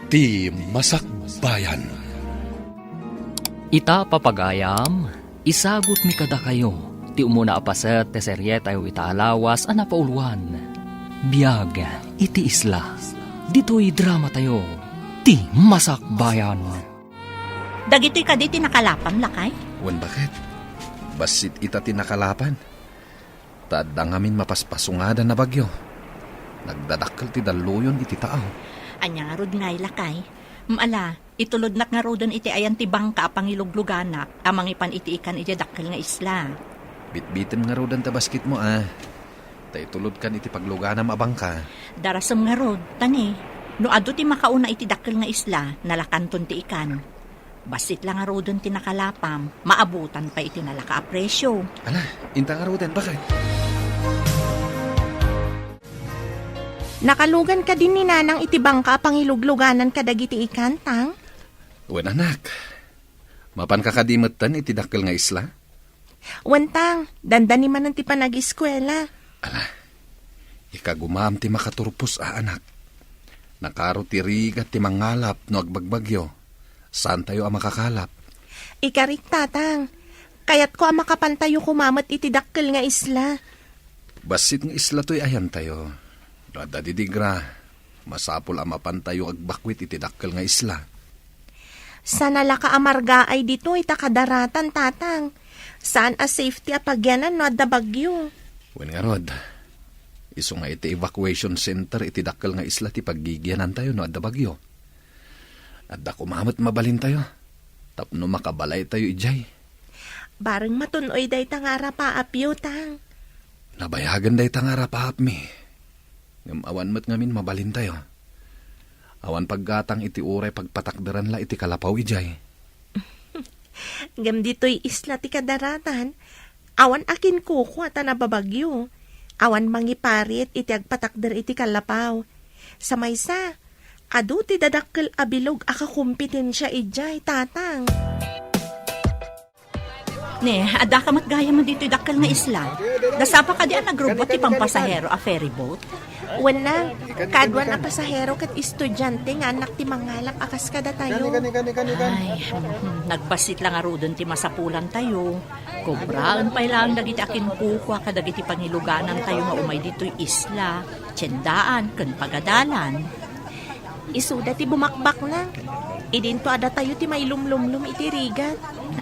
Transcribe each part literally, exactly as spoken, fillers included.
Ti Masakbayan. Ita, papagayam, isagutmi kadakayo ti umuna a paset ti serietayo ita a lawas a napauloan, Biag iti Isla. Ditoy dramatayo, Ti Masakbayan. Dagitoy kadi ti nakalapam, lakay? Wen, baket. Bassit ita ti nakalapan. Ta adda ngamin mapaspasungadan a bagyo. Nagdadakkel ti dalluyon iti taaw. Ania ngarud ngay, lakay? Ala, itulodnak ngaruden iti ayan ti bangka a pangilugluganak a mangipan iti ikan idiay dakkel nga isla. Bitbitem ngaruden ta basketmo, a. Ta itulodkan iti pagluganam a bangka. Darasem ngarud, ta ni, no adu ti makauna iti dakkel nga isla, nalakanton ti ikan. Bassit la ngaruden ti nakalapam, maabutan pay iti nalaka a presio. Ala, inta ngaruden, baket. Nakalugan kadi ni Nanang iti bangka a pangilugluganan kadagiti ikan, Tang? Wen, anak. Mapanka kadi metten iti dakkel nga isla? Wen, Tang, dandani manen ti panag-eskuela. Ala, ikagumaam ti makaturpos a anak. Nakaro ti rigat ti mangalap no agbagbagyo. Saantayo a makakalap. Ikarik, Tatang. Kayatko a makapantayo koma met iti dakkel nga isla. Bassit nga isla toy ayantayo. No adda didigra, masapul a mapantayo agbakwit iti dakkel nga isla. Saan a laka a margaay ditoy ta kadaratan, Tatang. Saan a safety a pagyanan no adda bagyo. Wen ngarud, isu nga iti evacuation center iti dakkel nga isla ti paggigianantayo no adda bagyo. Adda koma met mabalintayo tapno makabalaytayo idiay. Bareng matun-oy dayta nga arapaapyo, Tang. Nabayagen dayta nga arapaapmi. Ngem awan met ngamin mabalintayo. Awan paggatang iti uray pagpatakderan la iti kalapaw idiay. Ngem ditoy isla ti kadaratan, awan a kinkukua ta nababagyo. Awan mangiparit iti agpatakder iti kalapaw. Sa maysa, adu ti dadakkel a bilog a kakompetensia idiay, Tatang. Ne, adda ka met gayam ditoy dakkel nga isla. Dasapa kadi a nagrubbuat ti pampasahero a ferry boat? Wen, Nang, kaduan a pasahero ket estudiante nga annak ti mangalap a kas kadatayo. Ay, mhm, nagbassit la ngaruden ti masapulantayo. Kubraen pay laeng dagiti akinkukua kadagiti pangiluganantayo nga umay ditoy isla, tiendaan, ken pagadalan. Isuda ti bumakbakna. Idinto a datayo ti mailumlumlom iti rigat.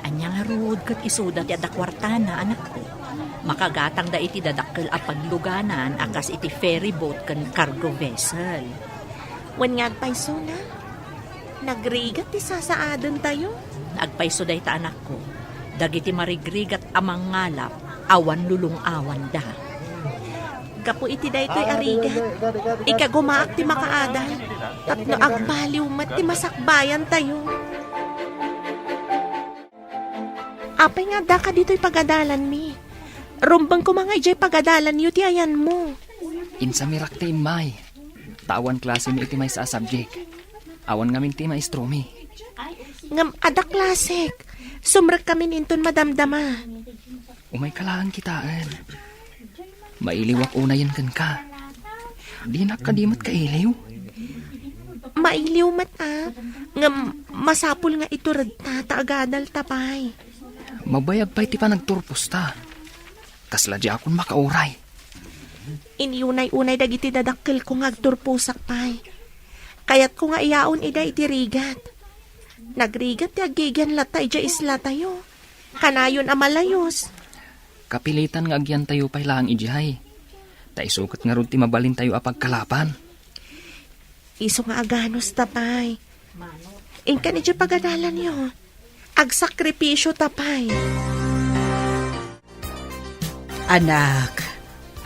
Ania ngarud ket isuda ti adda kuartana, anakko. Makagatangda iti dadakkel a pagluganan a kas iti ferry boat ken cargo vessel. Wen nga agpaysona, nagrigat ti sasaadentayo. Agpayso dayta, anakko. Dagiti marigrigat a mangalap, awan lulung-awanda. Gapu iti daytoy a rigat, ikagumaak ti makaadal tapno agbaliw met ti masakbayantayo. Apay nga addaka ditoy pagadalanmi? Rumbeng koma nga idiay pagadalanyo ti ayanmo. Insamirak ti immay, ta awan klasemi iti maysa a subject. Awan ngamin ti maestromi. Ngem adda klasek. Sumrekkamin inton madamdama. Umayka laeng kitaen. Mailiwak unayen kenka. Dinak kadi met kailiw? Mailiw met a, ngem masapul nga ituredta ta agadalta pay. Mabayag pay ti panagturposta. Kasla diakon makauray. Inunay-unay dagiti dadakkelko nga agturposak pay. Kayatko nga iyaon ida iti rigat. Nagrigat ti aggigian latta idiay islatayo. Kanayon a malayos. Kapilitan nga agyantayo pay laeng idiay. Ta isu ket ngarud ti mabalintayo a pagkalapan. Isu nga aganos ta pay. Inkan idiay pagadalanyo. Agsakripisio ta pay. Anak,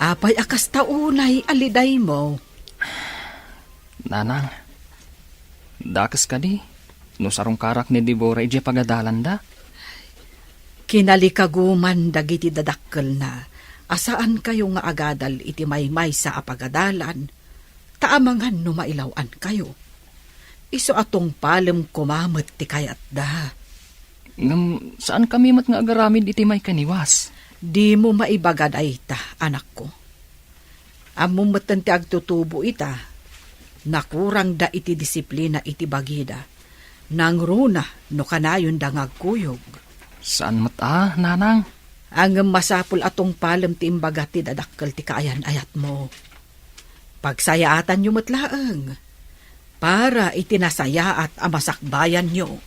apay a kasta unay a lidaymo? Nanang, dakes kadi no sarungkarak ni Deborah idiay pagadalanda? Kinalikaguman dagiti dadakkelna a saankayo nga agadal iti maymaysa a pagadalan, ta amangan no mailaw-ankayo. Isu a tungpalem koma met ti kayatda. Ngem saankami met nga agaramid iti maikaniwas. Dimo maibaga dayta, anakko. Ammom metten ti agtutubo ita. Nakurangda iti disiplina iti bagida. Nangruna no kanayonda nga agkuyog. Saan met a, nanang. Ngem masapul a tungpalem ti imbaga ti dadakkel ti kaayan-ayatmo. Pagsayaatanyo met laeng para iti nasayaat a masakbayanyo.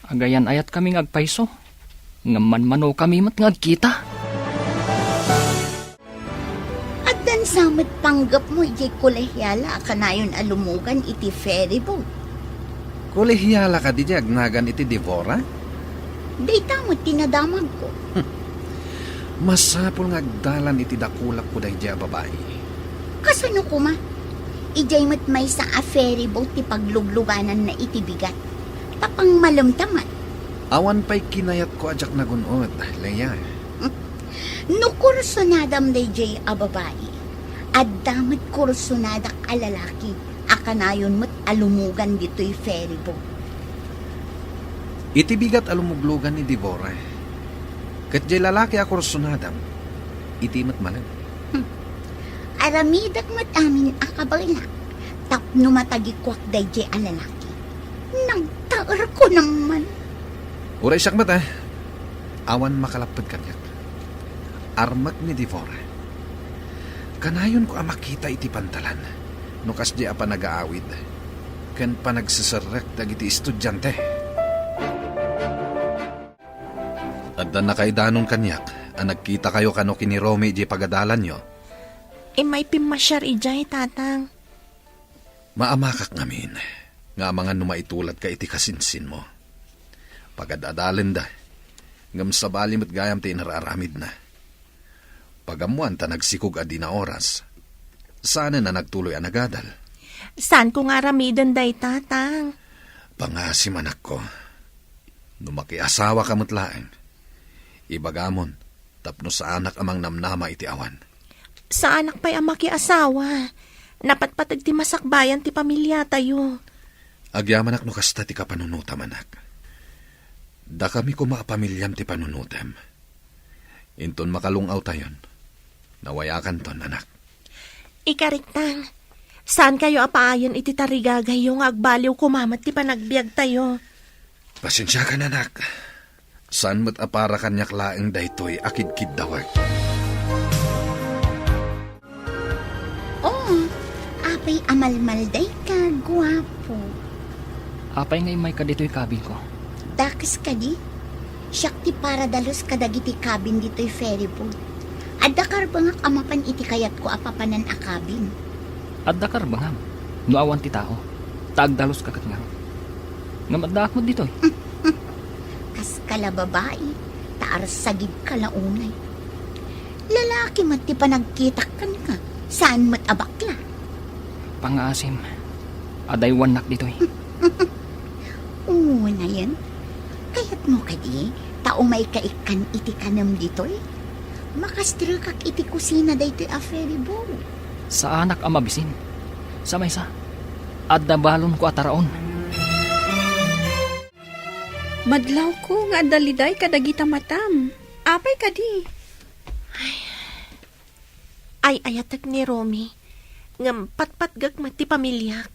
Agayan-ayatkami nga agpayso, ngem manmanokami met nga agkita. Addan sa met panggepmo idiay kolehiala a kanayon a lumugan iti ferry boat. Kolehiala kadi diay agnagan iti Devora? Dayta met ti nadamagko. Masapul nga agdalan iti dakulakko daydiay a babai. Kasano koma? Idiay met maysa a ferry boat ti pagluglugananna iti bigat. Tapang malem ta met. Awan pay kinayatko a diak nagun-od, Leia. No kursunadam daydiay a babai, adda met kursunadak a lalaki a kanayon met a lumugan ditoy ferry boat. Iti bigat a lumuglugan ni Devora, ket diay lalaki a kursunadam, iti met malem. Hmm. Aramidek met amin a kabaelak tapno matagikuak daydiay a lalaki. Nagtaerko naman. Uray siak met, a. Awan makalapped kaniak. Armek ni Devora. Kanayonko a makita iti pantalan no kasdiay a panagaawid ken panagseserrek dagiti estudiante. Adda nakaidanon kaniak a nagkitakayo kano ken ni Romy idiay pagadalanyo. Immay pimmasiar idiay, Tatang. Maamakak ngamin nga amangan no maituladka iti kasinsinmo. Pagad-adalenda, ngem sabali met gayam ti inar-aramidna. Pagammoan ta nagsikog a dina oras. Saanen a nagtuloy a nagadal. Saanko nga aramiden dayta, Tang. Pangaasim, anakko. No makiasawaka met laeng, ibagamon tapno saanak a mangnamnama iti awan. Saanak pay a makiasawa. Napatpateg ti masakbayan ti pamiliatayo. Agyamanak no kasta ti kapanunotam, anak. Dakami koma a pamiliam ti panunotem. Inton makalung-awtayon, nawayakanton, anak. Ikarik, Tang, saankayo a paayen iti tarigagayyo nga agbaliw koma met ti panagbiagtayo. Pasensiakan, anak. Saan met a para kaniak laeng daytoy a kidkiddawek. Oo, apay a malmaldayka, guapo. Apay nga immayka ditoy kabinko? Dakes kadi? Siak ti para dalus kadagiti kabin ditoy ferry boat. Adda karbengak a mapan iti kayatko a papanan a kabin. Adda karbengam no awan ti tao, ta agdaluska ket ngarud. Ngem addaak met ditoy. Kaska la babai, ta arsagidka la unay. Lalaki met ti panagkitak kenka, saan met a bakla. Pangaasim, adaywannak ditoy. Unayen, kayatmo kadi ta umayka ikkan iti kanem ditoy? Makastrekak iti kusina daytoy a ferry boat. Saanak a mabisin. Sa maysa, adda balonko a taraon. Madlawko nga adda liday kadagita matam. Apay kadi? Ay, ay-ayatek ni Romy, ngem patpatgek met ti pamiliak.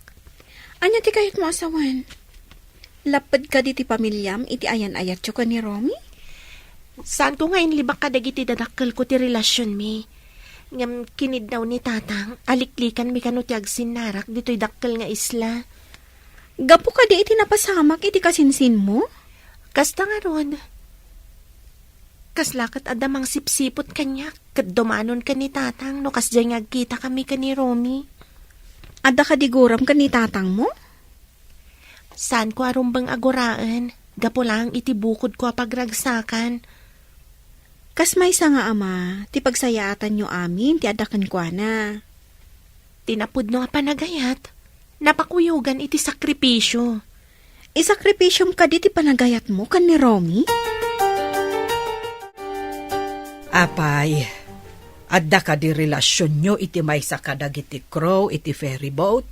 Ania ti kayatmo a sawen? Lapped kadi ti pamiliam iti ayan-ayatyo ken ni Romy? Saanko nga inlibak kadagiti dadakkelko ti relasionmi. Ngem kiniddaw ni Tatang a liklikanmi kano ti agsinnarak ditoy dakkel nga isla. Gapu kadi iti napasamak iti kasinsinmo? Kasta ngarud. Kasla ket adda mangsipsiput kaniak ket dumanon ken ni Tatang no kasdiay nga agkitakami ken ni Romy. Adda kadi guram ken ni Tatangmo? Saanko a rumbeng a guraen, gapu laeng iti bukodko a pagragsakan. Kas maysa nga ama, ti pagsayaatanyo amin ti adda kenkuana. Ti napudno a panagayat, napakuyogan iti sakripisio. Isakripisiom kadi ti panagayatmo ken ni Romy? Apay, adda kadi relasionyo iti maysa kadagiti crew iti ferry boat?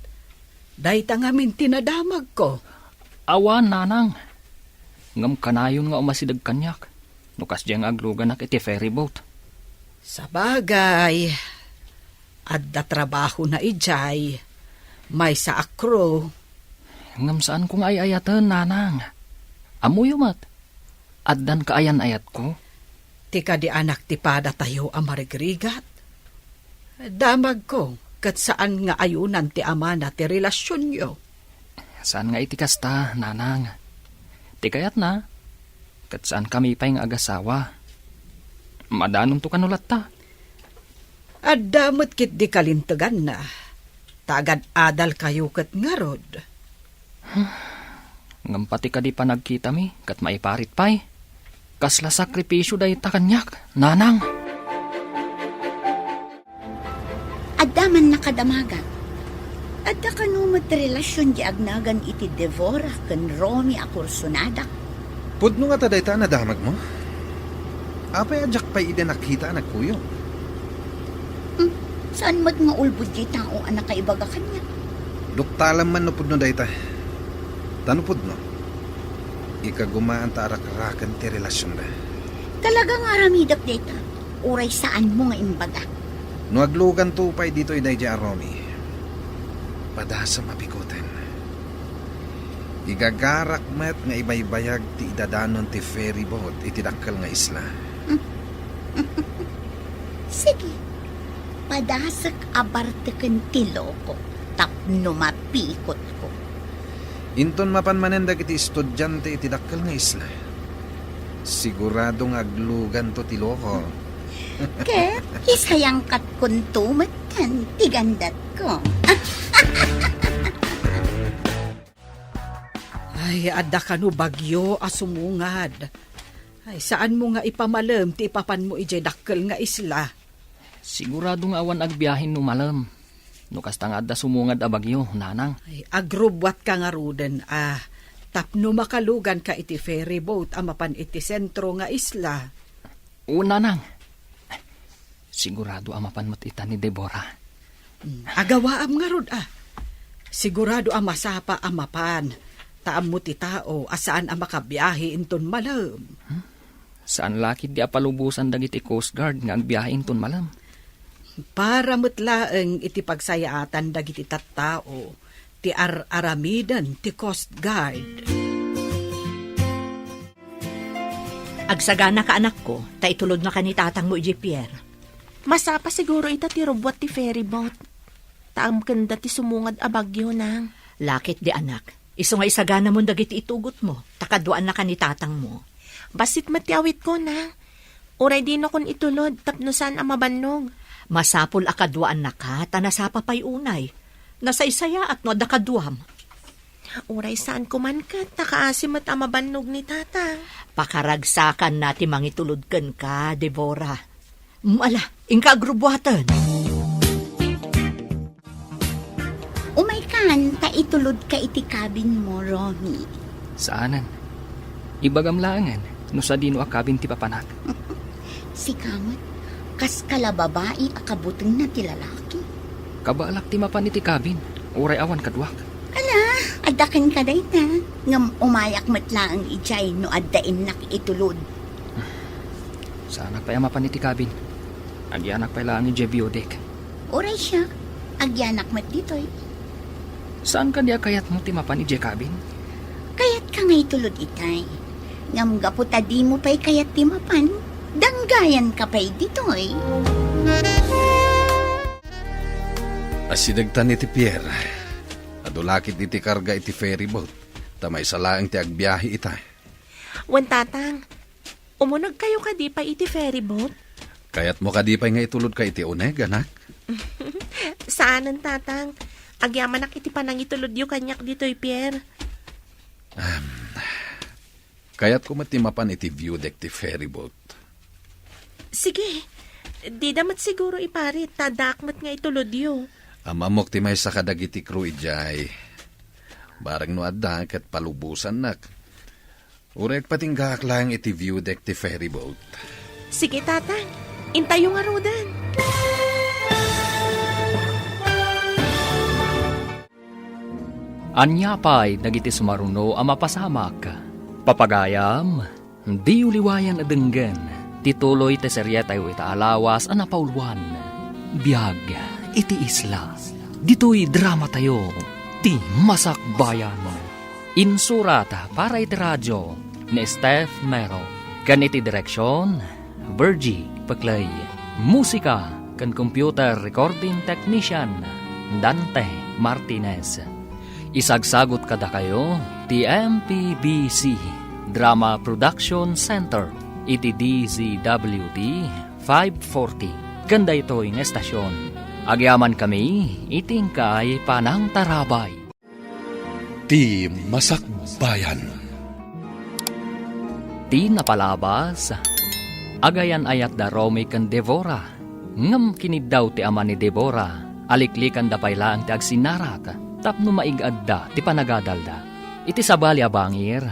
Dayta ngamin ti nadamagko. Awan, nanang. Ngem kanayon nga umasideg kaniak no kasdiay nga agluganak iti ferry boat. Sabagay, adda trabahona idiay. Maysa a crew. Ngem saanko nga ay-ayaten, nanang. Ammoyo met, addan kaayan-ayatko. Ti kadi anak ti padatayo a marigrigat. Damagko, ket saan nga ayunan ti amana ti relasionyo. Saan nga iti kasta, nanang. Ti kayatna, ket saankami pay nga agasawa. Madanonto kano latta. Adda met ketdi kalinteganna. Ta agad-adalkayo ket ngarud. Ngem pati kadi panagkitami ket maiparit pay. Kasla sakripisio dayta kaniak, nanang. Adda man nakadamagak. Adda kano met relasion di agnagan iti Devora ken Romy a kursonadak? Pudno ngata dayta a nadamagmo? Apay a diak pay idi nakita a nagkuyog? Hmm, saan met nga ulbod diay tao a nakaibaga kaniak? Duktalem man no pudno dayta. Ta no pudno, ikagumaanta a rakraken ti relasionda. Talaga nga aramidek dayta, uray saanmo nga imbaga. No agluganto pay ditoy daydiay a Romy, padasem a pikutem. Igagarak met nga ibaybayag ti idadanon ti ferry boat iti dakkel nga isla. Sige, padasek a barteken ti loko tapno mapikotko. Inton mapan manen dagiti estudiante iti dakkel nga isla, sigurado nga agluganto ti loko. Ket isayangkatkonto metten ti gandatko. Ay, adda kano bagyo a sumungad. Ay, saanmo nga ipamalem ti ipapanmo idiay dakkel nga isla? Sigurado nga awan agbiahe no malem. No kasta nga adda sumungad a bagyo, nanang. Ay, agrubbuatka ngaruden a tapno makaluganka iti ferry boat a mapan iti sentro nga isla. O, nanang. Sigurado a mapan met ita ni Deborah. Mm, agawaam ngarud, a. Sigurado a masapa a mapan, ta ammo ti tao a saan a makabiahe inton malem. Hmm? Saan la ketdi a palubosan dagiti Coast Guard nga agbiahe inton malem. Para met laeng iti pagsayaatan dagiti tattao ti ar-aramiden ti Coast Guard. Agsaganaka, anakko, ta itulodnaka ni tatangmo idiay pier. Masapa siguro ita ti rubbuat ti ferry boat. Ta amkenda ti sumungad a bagyo, nang. La ketdi, anak. Isu nga isaganamon dagiti itugotmo, ta kaduaannaka ni tatangmo. Bassit met ti awitko, nang. Uray dinakon itulod tapno saan a mabannog. Masapul a kaduaannaka, ta nasapa pay unay. Nasaysayaat no adda kaduam. Uray saanko man ket, ta kaasi met a mabannog ni tatang. Pakaragsakanna ti mangitulod kenka, Deborah. Mm, ala, inka agrubbuaten. Umaykan, ta itulodka iti cabinmo, Romy. Saanen. Ibagam laengen no sadino a cabin ti papanak. Sika met, kas kala babai a kabutengna ti lalaki. Kabaelak ti mapan iti cabin, uray awan kaduak. Ala, adda kenka dayta, ngem umayak met laeng idiay no adda innak itulod. Saanak pay a mapan iti cabin. Agyanak pay laeng idiay view deck. Uray siak, agyanak met ditoy. Saan kadi a kayatmo ti mapan idiay cabin? Kayatka nga itulod itay. Ngem gapu ta dimo pay kayat ti mapan, danggayanka pay ditoy. Asidegtan iti pier. Adu la ketdi ti karga iti ferry boat, ta maysa laeng ti agbiahe ita. Wen, tatang, umunegkayo kadi pay iti ferry boat? Kayatmo kadi pay nga itulodka iti uneg, anak? Saanen, tatang. Agyamanak iti panangitulodyo kaniak ditoy pier. Am, kayatko met ti mapan iti view deck ti ferry boat. Sige, dida met siguro iparit, ta addaak met nga itulodyo. Ammok ti maysa kadagiti crew idiay. Bareng no adda, ket palubosannak. Uray agpatinggaak laeng iti view deck ti ferry boat. Sige, tatang. Intayo ngaruden. Ania pay dagiti sumaruno a mapasamak? Papagayam, diyo liwayan a denggen ti tuloy ti serietayo ita a lawas a napauluan, Biag iti Isla. Ditoy dramatayo, ti Masakbayan. Insurat para iti radio ni Steph Mero. Ken iti direksion, Virgie Peclay. Musika ken computer recording technician, Dante Martinez. Isagsagut kadakayo ti M P B C Drama Production Center iti D Z W T five forty. Ken daytoy nga estasion, agyamankami iti inkay panangtarabay. Ti Masakbayan. Ti napalabas, agayan-ayat da Romy ken Devora, ngem kiniddaw ti ama ni Devora, aliklikanda pay laeng ti agsinnarat tapno maig-adda ti panagadalda. Iti sabali a bangir,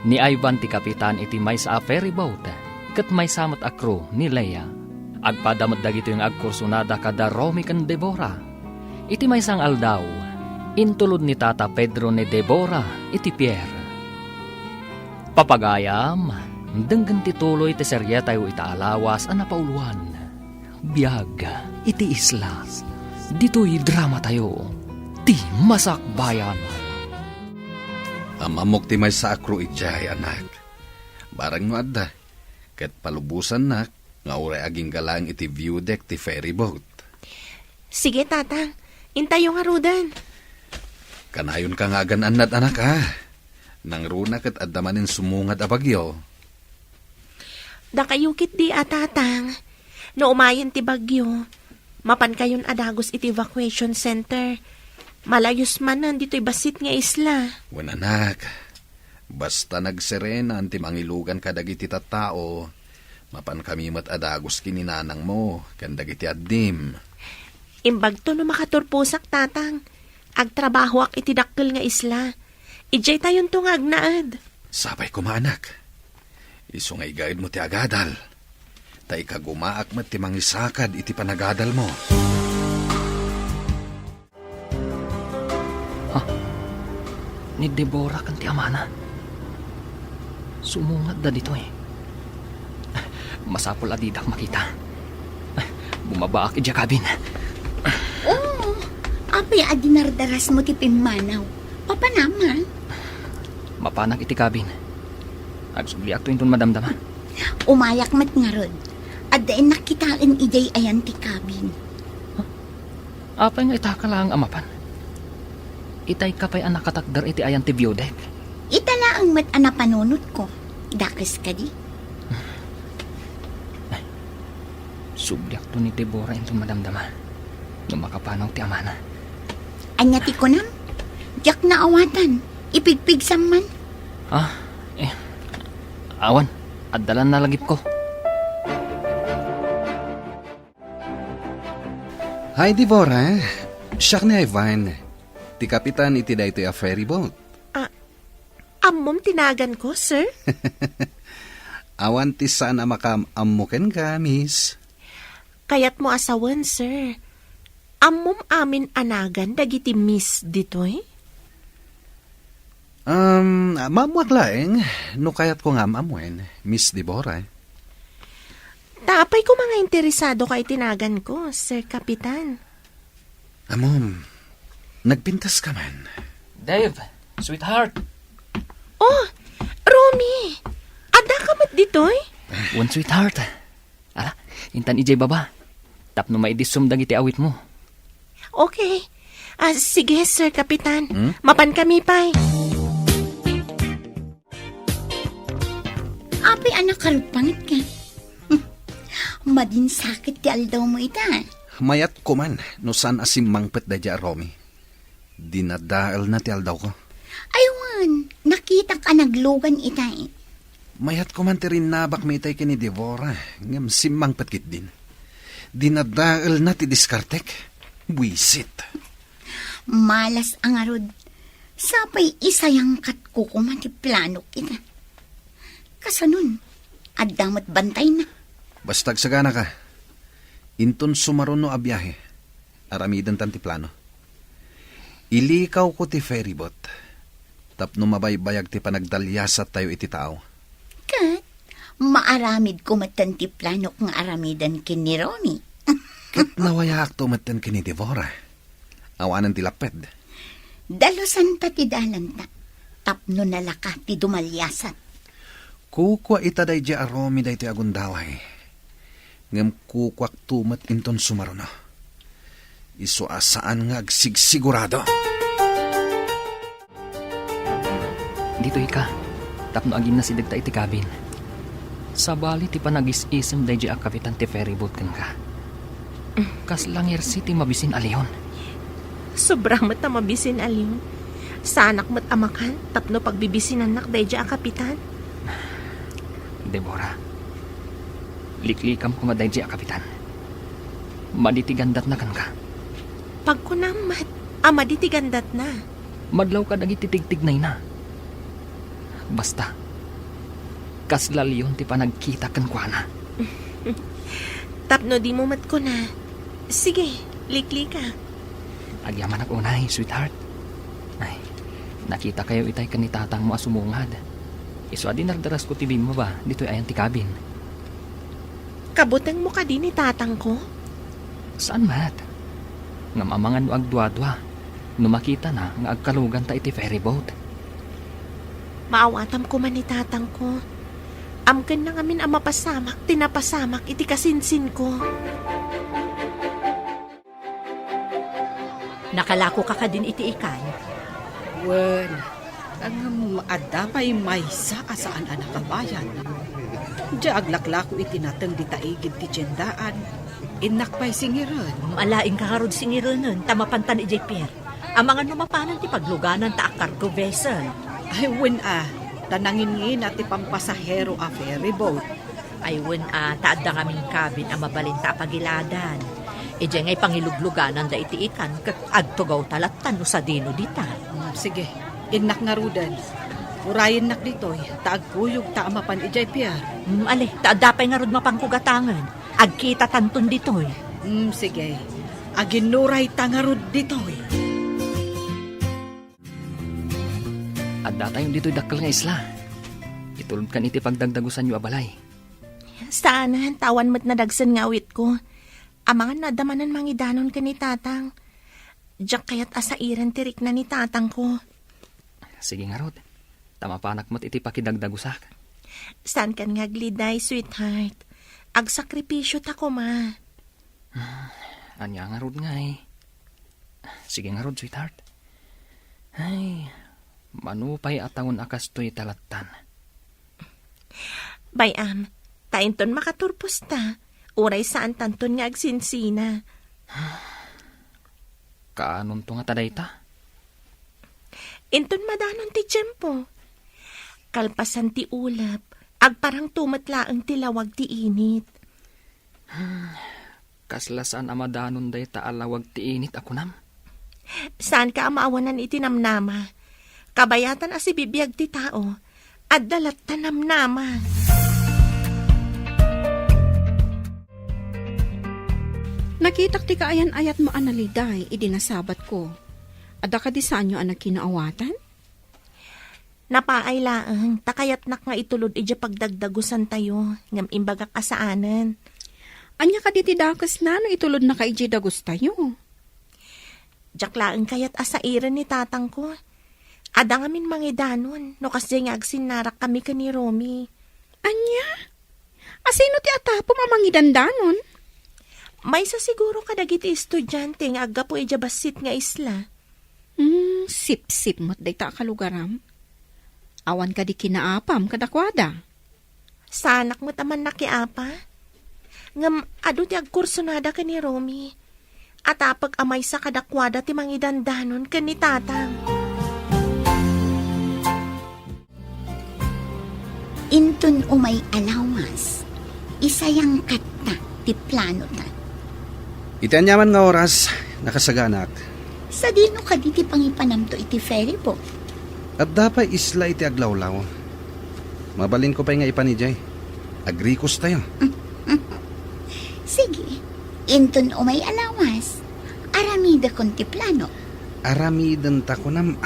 ni Ivan ti kapitan iti maysa a ferry boat, ket maysa met a crew ni Lea. Agpada met dagitoy nga agkursunada kada Romy ken Devora. Iti maysa nga aldaw, intulod ni Tata Pedro ni Devora iti pier. Papagayam, denggen ti tuloy ti serietayo ita a lawas a napauloan. Biag iti isla. Ditoy dramatayo, ti Masakbayan. Am-ammok ti maysa a crew idiay, anak. Barang no adda, ket palubosannak nga uray agingga laeng iti view deck ti ferry boat. Sige, Tatang. Intayo ngaruden. Kanayonka nga agan-annad, anak, a. Nangruna ket adda manen sumungad a bagyo. Dakayo ketdi a, Tatang. No umayen ti bagyo, mapankayon a dagus iti evacuation center. Malayus manen ditoy bassit nga isla. Wen, anak, basta nagserenan ti mangilugan kadagiti tattao, mapankami met a dagus ken ni nanangmo ken dagiti addim. Imbagto no makaturposak, Tatang. Agtrabahoak iti dakkel nga isla. Idiaytayonto nga agnaed. Sapay koma, anak. Isu nga igaedmo ti agadal. Ta ikagumaak met ti mangisakad iti panagadalmo. Ha? Ni Deborah ken ti amana? Sumungadda ditoy. Masapul a didak makita. Bumabaak idiay cabin. Oh, apay a dinardarasmo ti pimmanaw? Papanam, a? Mapanak iti cabin. Agsubliakto inton madamdama. Umayak met ngarud. Adda innak kitaen idiay ayan ti cabin. Apay nga itaka laeng a mapan? Itayka pay a nakatakder iti ayan ti view deck? Ita laeng met a napanunotko. Dakes kadi? Ay, subliakto ni Deborah inton madamdama no makapanaw ti amana. Ania ti kunam? Diak naawatan. Ipigpigsam man. Ah, eh, awan. Adda la nalagipko. Hi, Deborah. Siak ni Ivan, ti kapitan iti daytoy a ferry boat. Ah, ammom ti naganko, sir? Awan ti saan a makaam-ammo kenka, miss. Kayatmo a sawen, sir. Ammom amin a nagan dagiti miss ditoy? Um, maammoak laeng no kayatko nga am-ammoen, Miss Deborah. Ta apay koma nga interesadoka iti naganko, Sir Kapitan? Ammom, nagpintas ka man. Dave, sweetheart. Oh, Romy! Adda ka met ditoy? Wen, sweetheart. Ala, intan idiay baba. Tapno maidissum dagiti awitmo. Okay. Ah, sige, Sir Kapitan. Hmm? Mapan kami pay. Apay a nakaruppanget ka? Madinsakit ti aldaw mo ita. Mayat ko man no saan a simmangpet daydiay a Romy. Dinadaelna ti aldawko. Ay wen, nakitak a naglugan itay. Mayat ko man ti rinnabakmi itay ken ni Deborah, ngem simmangpet ketdin. Dinadaelna ti diskartek. Buisit. Malas a ngarud. Sapay isayangkatko koma ti planok ita. Kasanon, adda met bantayna. Basta agsagana ka. Inton sumaruno a biahe, aramidentan ti plano. Ilikawko ti ferry boat tapno mabaybayag ti panagdaliasattayo iti tao. Ket maaramidko metten ti planok nga aramiden ken ni Romy. Ket nawayaakto metten ken ni Deborah. Awanen ti lapped. Dalusanta ti dalanta, tapno nalaka ti dumaliasat. Kukua ita daydiay a Romy daytoy a gundaway. Ngem kukuakto met inton sumaruno. Isu a saan nga agsigsigurado. Ditoy ka, tapno agimnasidegta iti cabin. Sabali ti panagis-isem daydiay a kapitan ti ferryboat kenka. Kasla ngersi ti mabisin a leon. Sobra met a mabisin a leon. Saanak met a makan tapno pagbibisinannak daydiay a kapitan. Deborah, liklikam koma daydiay a kapitan. Madi ti gandatna kenka. Pagkunam met a madi ti gandatna. Madlaw kadagiti tigtignayna. Basta, kasla leon ti panagkita kenkuana. Tapno dimo met kuna, sige, liklika. Agyamanak unay, sweetheart. Ay, nakitakayo itay ken ni tatangmo a sumungad. Isu a dinardarasko ti bimmaba ditoy ayan ti cabin. Kabutengmo kadi ni tatangko? Saan met. Ngem amangan no agduadua, no makitana nga agkaluganta iti ferryboat. Maawatam koma ni tatangko. Amkenna ngamin a mapasamak ti napasamak iti kasinsinko. Nakalakoka kadin iti ikan? Wen, ngem adda pay maysa a saan a nakabayad. Diay aglaklako iti nateng dita igid ti tiendaan, innak pay singiren. Alaingka ngarud singirenen, ta mapantan idiay pier. Amangan no mapanan ti pagluganan ta a cargo vessel. Ay, wen a, ta nanginngina ti pampasahero a ferryboat. Ay, wen a, ta adda ngamin cabin a mabalinta a pagiladan. Idiay nga ipangiluglugananda iti ikan ket agtugawta latta no sadino dita. Mm, sige, innak ngaruden. Urayennak ditoy, ta agkuyogta a mapan idiay pier. Mm, ale, ta adda pay ngarud mapanko gatangen. Agkitatanton ditoy. Mm, sige. Aginnurayta ngarud ditoy. Addatayon ditoy dakkel nga isla. Itulodkan iti pagdagdagusanyo a balay. Saanen, ta awan met nadagsen nga awitko. Amangan no adda manen mangidanon ken ni tatang. Diak kayat a sairen ti rikna ni tatangko. Sige ngarud, ta mapanak met iti pakidagdagusak. Saankan nga agliday, sweetheart. Agsakripisio ta koma. Hmm, ania ngarud ngay? Sige ngarud, sweetheart. Ay, mano pay a tawen a kastoy ta lattan. Bay-am, ta inton makaturposta, uray saantanton nga agsinsina. Kaanonto ngata dayta? Inton madanon ti tiempo, kalpasan ti ulep, agparangto met laeng ti lawag ti init. Kasla saan a madanon dayta a lawag ti init a kunam? Saanka a maawanan iti namnama. Kabayatan a sibibiag ti tao. Adda latta namnama. Nakitak ti kaayan-ayatmo a naliday idi nasabatko. Adda kadi saanyo a nagkinaawatan? Napaay laeng, ta kayatnak nga itulod idiay pagdagdagusantayo, ngem imbagak a saanen. Ania kadi ti dakesna no itulodnaka idiay dagustayo? Diak laeng kayat a sairen ni tatangko. Adda ngamin mangidanon no kasdiay nga agsinnarakkami ken ni Romy. Ania? Asino ti atapom a mangidandanon? Maysa siguro kadagiti estudiante nga aggapu idiay bassit nga isla. Hmm, sipsip met dayta a kalugaram. Awan kadi kinaapam kadakuada? Saanak met a mannakiapa. Ngem adu ti agkursonada ken ni Romy. Atapek a maysa kadakuada ti mangidandanon ken ni tatang. Inton umay a lawas, isayangkatta ti planota. Iti aniaman nga oras, nakasaganak. Sadino kadi ti pangipanamto iti ferry boat? Adda pay isla iti aglawlaw. Mabalinko pay nga ipan idiay. Agrikostayo. Sige, inton umay a lawas, aramidekon ti plano. Aramidenta kunam.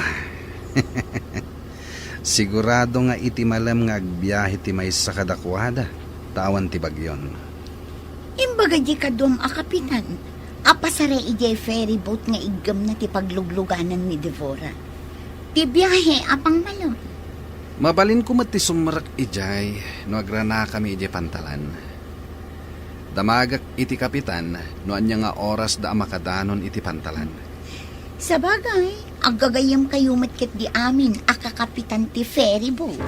Sigurado nga iti malem nga agbiahe ti maysa kadakuada, ta awan ti bagyon. Imbaga di kaduam a kapitan, Apasar idiay ferry boat nga iggemna ti paglugluganan ni Devora. Ti biahe a pangmalem. Mabalinko met ti sumrek idiay no agranakami idiay pantalan. Damagek iti kapitan no ania nga orasda a makadanon iti pantalan. Sabagay, aggagayyemkayo met ketdi amin a kakapitan ti ferry boat.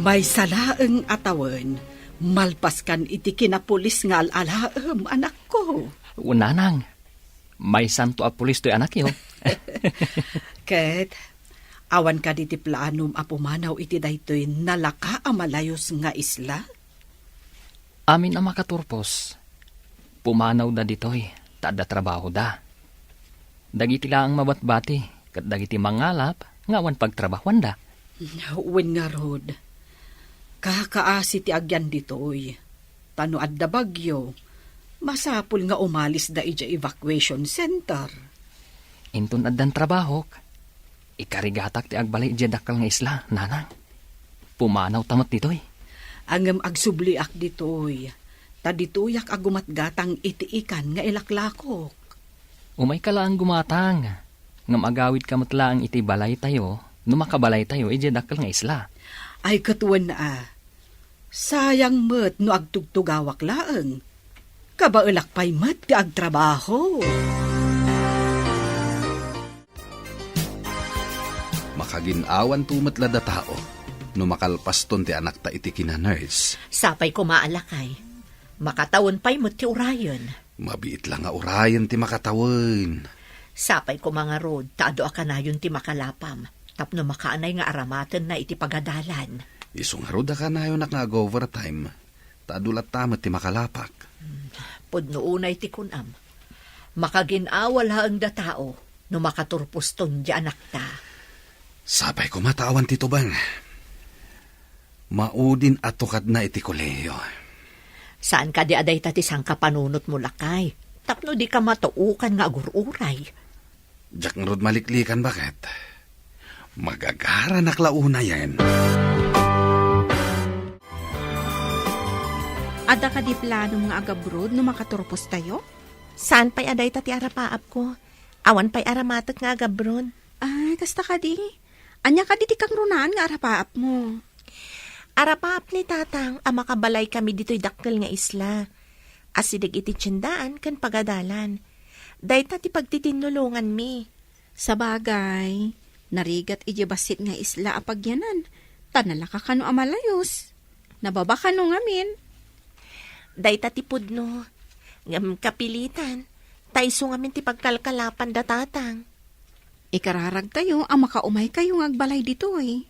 Maysa laeng a tawen, malpaskan iti kinapulis nga al-alaem, anakko. Wen, nanang, maysanto a pulis toy anakyo. Ket, awan kadi ti planom a pumanaw iti daytoy nalaka a malayus nga isla? Amin a makaturpos, pumanawda ditoy ta adda trabahoda. Dagiti laeng mabatbati ket dagiti mangalap nga awan pagtrabahuanda. Wen ngarud, kakaasi ti agyan ditoy. Ta no adda bagyo, masapul nga umalisda idiay evacuation center. Inton addan trabahok, ikarigatak ti agbalay idiay dakkel nga isla, nanang. Pumanawta met ditoy. Ngem agsubliak ditoy, ta ditoyak a gumatgatang iti ikan nga ilaklakok. Umayka laeng gumatang, ngem agawidka met laeng iti balaytayo no makabalaytayo idiay dakkel nga isla. Ay, ket wen a, sayang met no agtugtugawak laeng. Kabaelak pay met ti agtrabaho. Makagin-awanto met la datao no makalpaston ti anakta iti kina-nurse. Sapay koma a lakay. Makatawen pay met ti urayen. Mabiit la nga urayen ti makatawen. Sapay koma ngarud ta adu a kanayon ti makalapam tapno makaanay nga aramatenna iti pagadalan. Isu ngarud a kanayonak nga ag-overtime ta adu latta met ti makalapak. Hmm, pudno unay ti kunam. Makagin-awa laeng datao no makaturposton ti anakta. Sapay koma ta awan ti tubeng. Maudin a tukadna iti kolehiyo. Saan kadi a dayta ti sangkapanunotmo, lakay, tapno dika matuokan nga agur-uray? Diak ngarud maliklikan, baket. Magagaranak la unayen. Adda kadi planom nga agabroad no makaturpostayo? Saan pay a dayta ti arapaapko. Awan pay aramatek nga agabroad. Ay, kasta kadi? Ania kadi ti kangrunaan nga arapaapmo? Arapaap ni Tatang a makabalaykami ditoy dakkel nga isla. Asideg iti tiendaan ken pagadalan. Dayta ti pagtitinnulonganmi. Sabagay, narigat idiay bassit nga isla a pagyanan, ta nalaka kano a malayus. Nababa kano ngamin. Dayta ti pudno. Ngem kapilitan, ta isu ngamin ti pagkalkalapan da Tatang. Ikararagtayo a makaumaykayo nga agbalay ditoy.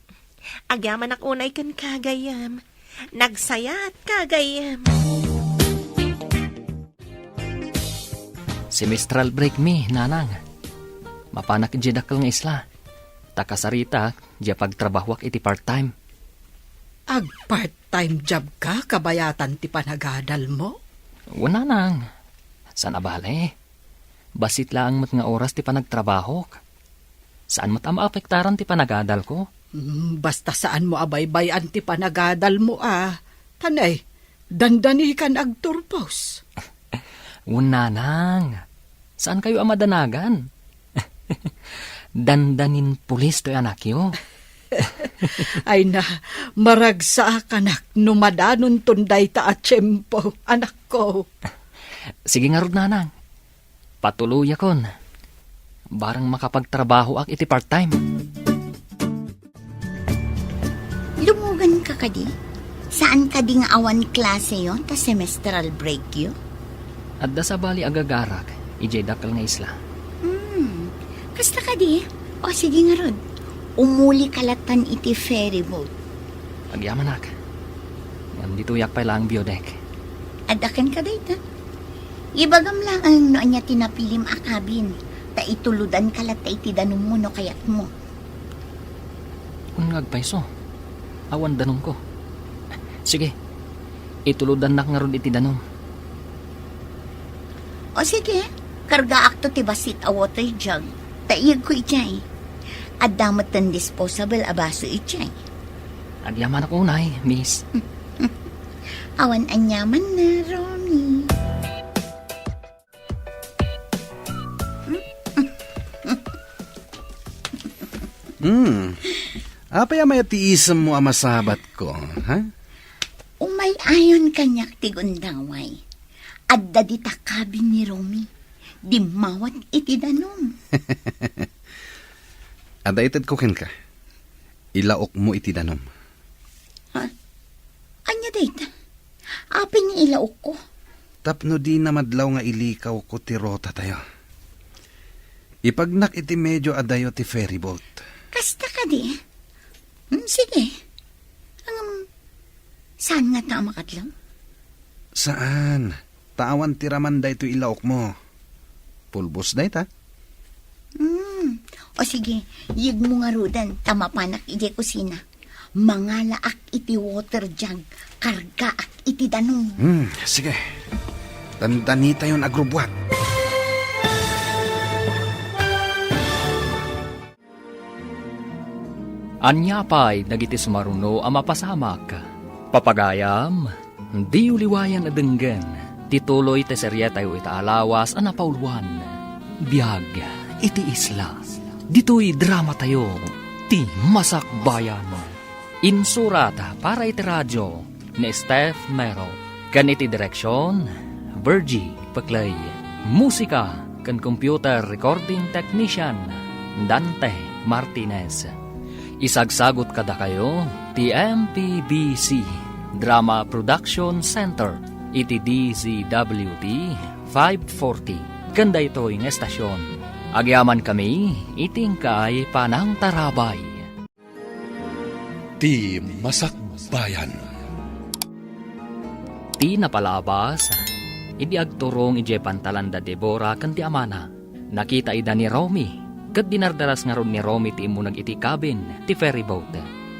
Agyamanak unay kenka, gayyem. Nagsayaat ka, gayyem. Semestral break mi, nanang. Mapanak idiay dakkel nga isla. Ta kasaritak, diay pagtrabahuak iti part-time. Ag-part-time job ka, kabayatan ti panagadalmo? Wen, nanang. Saan a bale. Bassit laeng met nga oras ti panagtrabahok. Saan met a maapektaran ti panagadalko. Hmm, basta saanmo a baybay-an ti panagadalmo a. Tanay, dandanikan agturpos. Wen, nanang. Saankayo a madanagan. Dandanin pulis toy anakyo. Ay na, maragsakanak no madanonton dayta a tiempo, anakko. Sige ngarud, nanang. Patuloyakon. Barang makapagtrabahoak iti part-time. Lumugan ka kadi? Saan kadi nga awan klaseyo ta semestral break yo? Adda sabali agagarak idiay dakkel nga isla. Hmm, kasta kadi? O sige ngarud, umuli ka latan iti ferry boat. Agyamanak. Ngem ditoyak pay laeng biodeck. Adda kenka dayta. Ibagam laeng no ania ti napilim a cabin, ta itulodan ka latta iti danummo no kayatmo. Wen nga agpayso, awan danumko. Sige, itulodannak ngarud iti danum. O sige, kargaakto ti bassit a water jug, ta iyegko idiay. Adda metten disposable a baso idiay. Agyamanak unay, miss. Awan aniamanna, Romy. Hmm. Apay a mayat ti isemmo a masabatko, ha? Umay-ayon kaniak ti gundaway. Adda dita kabin ni Romy. Dimmawat iti danum. Adda itedko kenka. Ilaokmo iti danum. Ha? Ania dayta? Apay nga ilaokko? Tapno dina madlaw nga ilikawko ti rotatayo. Ipagnak iti medio adayo ti ferryboat. Kasta kadi? Hmm, sige. Ngem, saan ngata a makadlaw? Saan. Ta awan ti raman daytoy ilaokmo. Pulbos dayta. Hmm. O sige, yegmo ngaruden ta mapanak idiay kusina. Mangalaak iti water jug, kargaak iti danum. Hmm, sige. Dandanitayon agrubbuat. Ania pay dagiti sumaruno a mapasamak? Papagayam, diyo liwayan a denggen ti tuloy ti serietayo ita a lawas a napauluan, Biag iti Isla. Ditoy dramatayo, Ti Masakbayan. Insurat para iti radio ni Steph Mero, ken iti direksion, Virgie Peclay. Musika ken computer recording technician, Dante Martinez. Isagsagut kadakayo ti M P B C Drama Production Center iti D Z W T five forty, ken daytoy nga estasion. Agyamankami iti inkay panangtarabay. Ti Masakbayan. Ti napalabas, idi agturong idiay pantalan da Debora ken ti amana, nakita ida ni Romy, ket dinardaras ngarud ni Romy ti immuneg iti kabin ti ferryboat.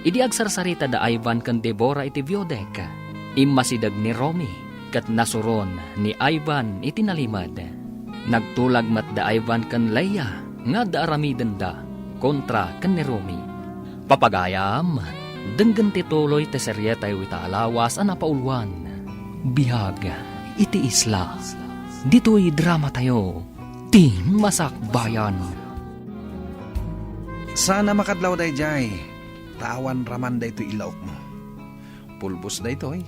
Idi agsarsarita da Ivan ken Debora iti view deck, immasideg ni Romy, ket nasuron ni Ivan iti nalimed. Nagtulag met da Ivan ken Leia nga adda aramidenda kontra ken ni Romy. Papagayam, denggen ti tuloy ti serietayo ita a lawas a napauluan, Biag iti Isla. Ditoy dramatayo, Ti Masakbayan. Saan a makadlaw daydiay, ta awan raman daytoy ilaokmo. Pulbos daytoy.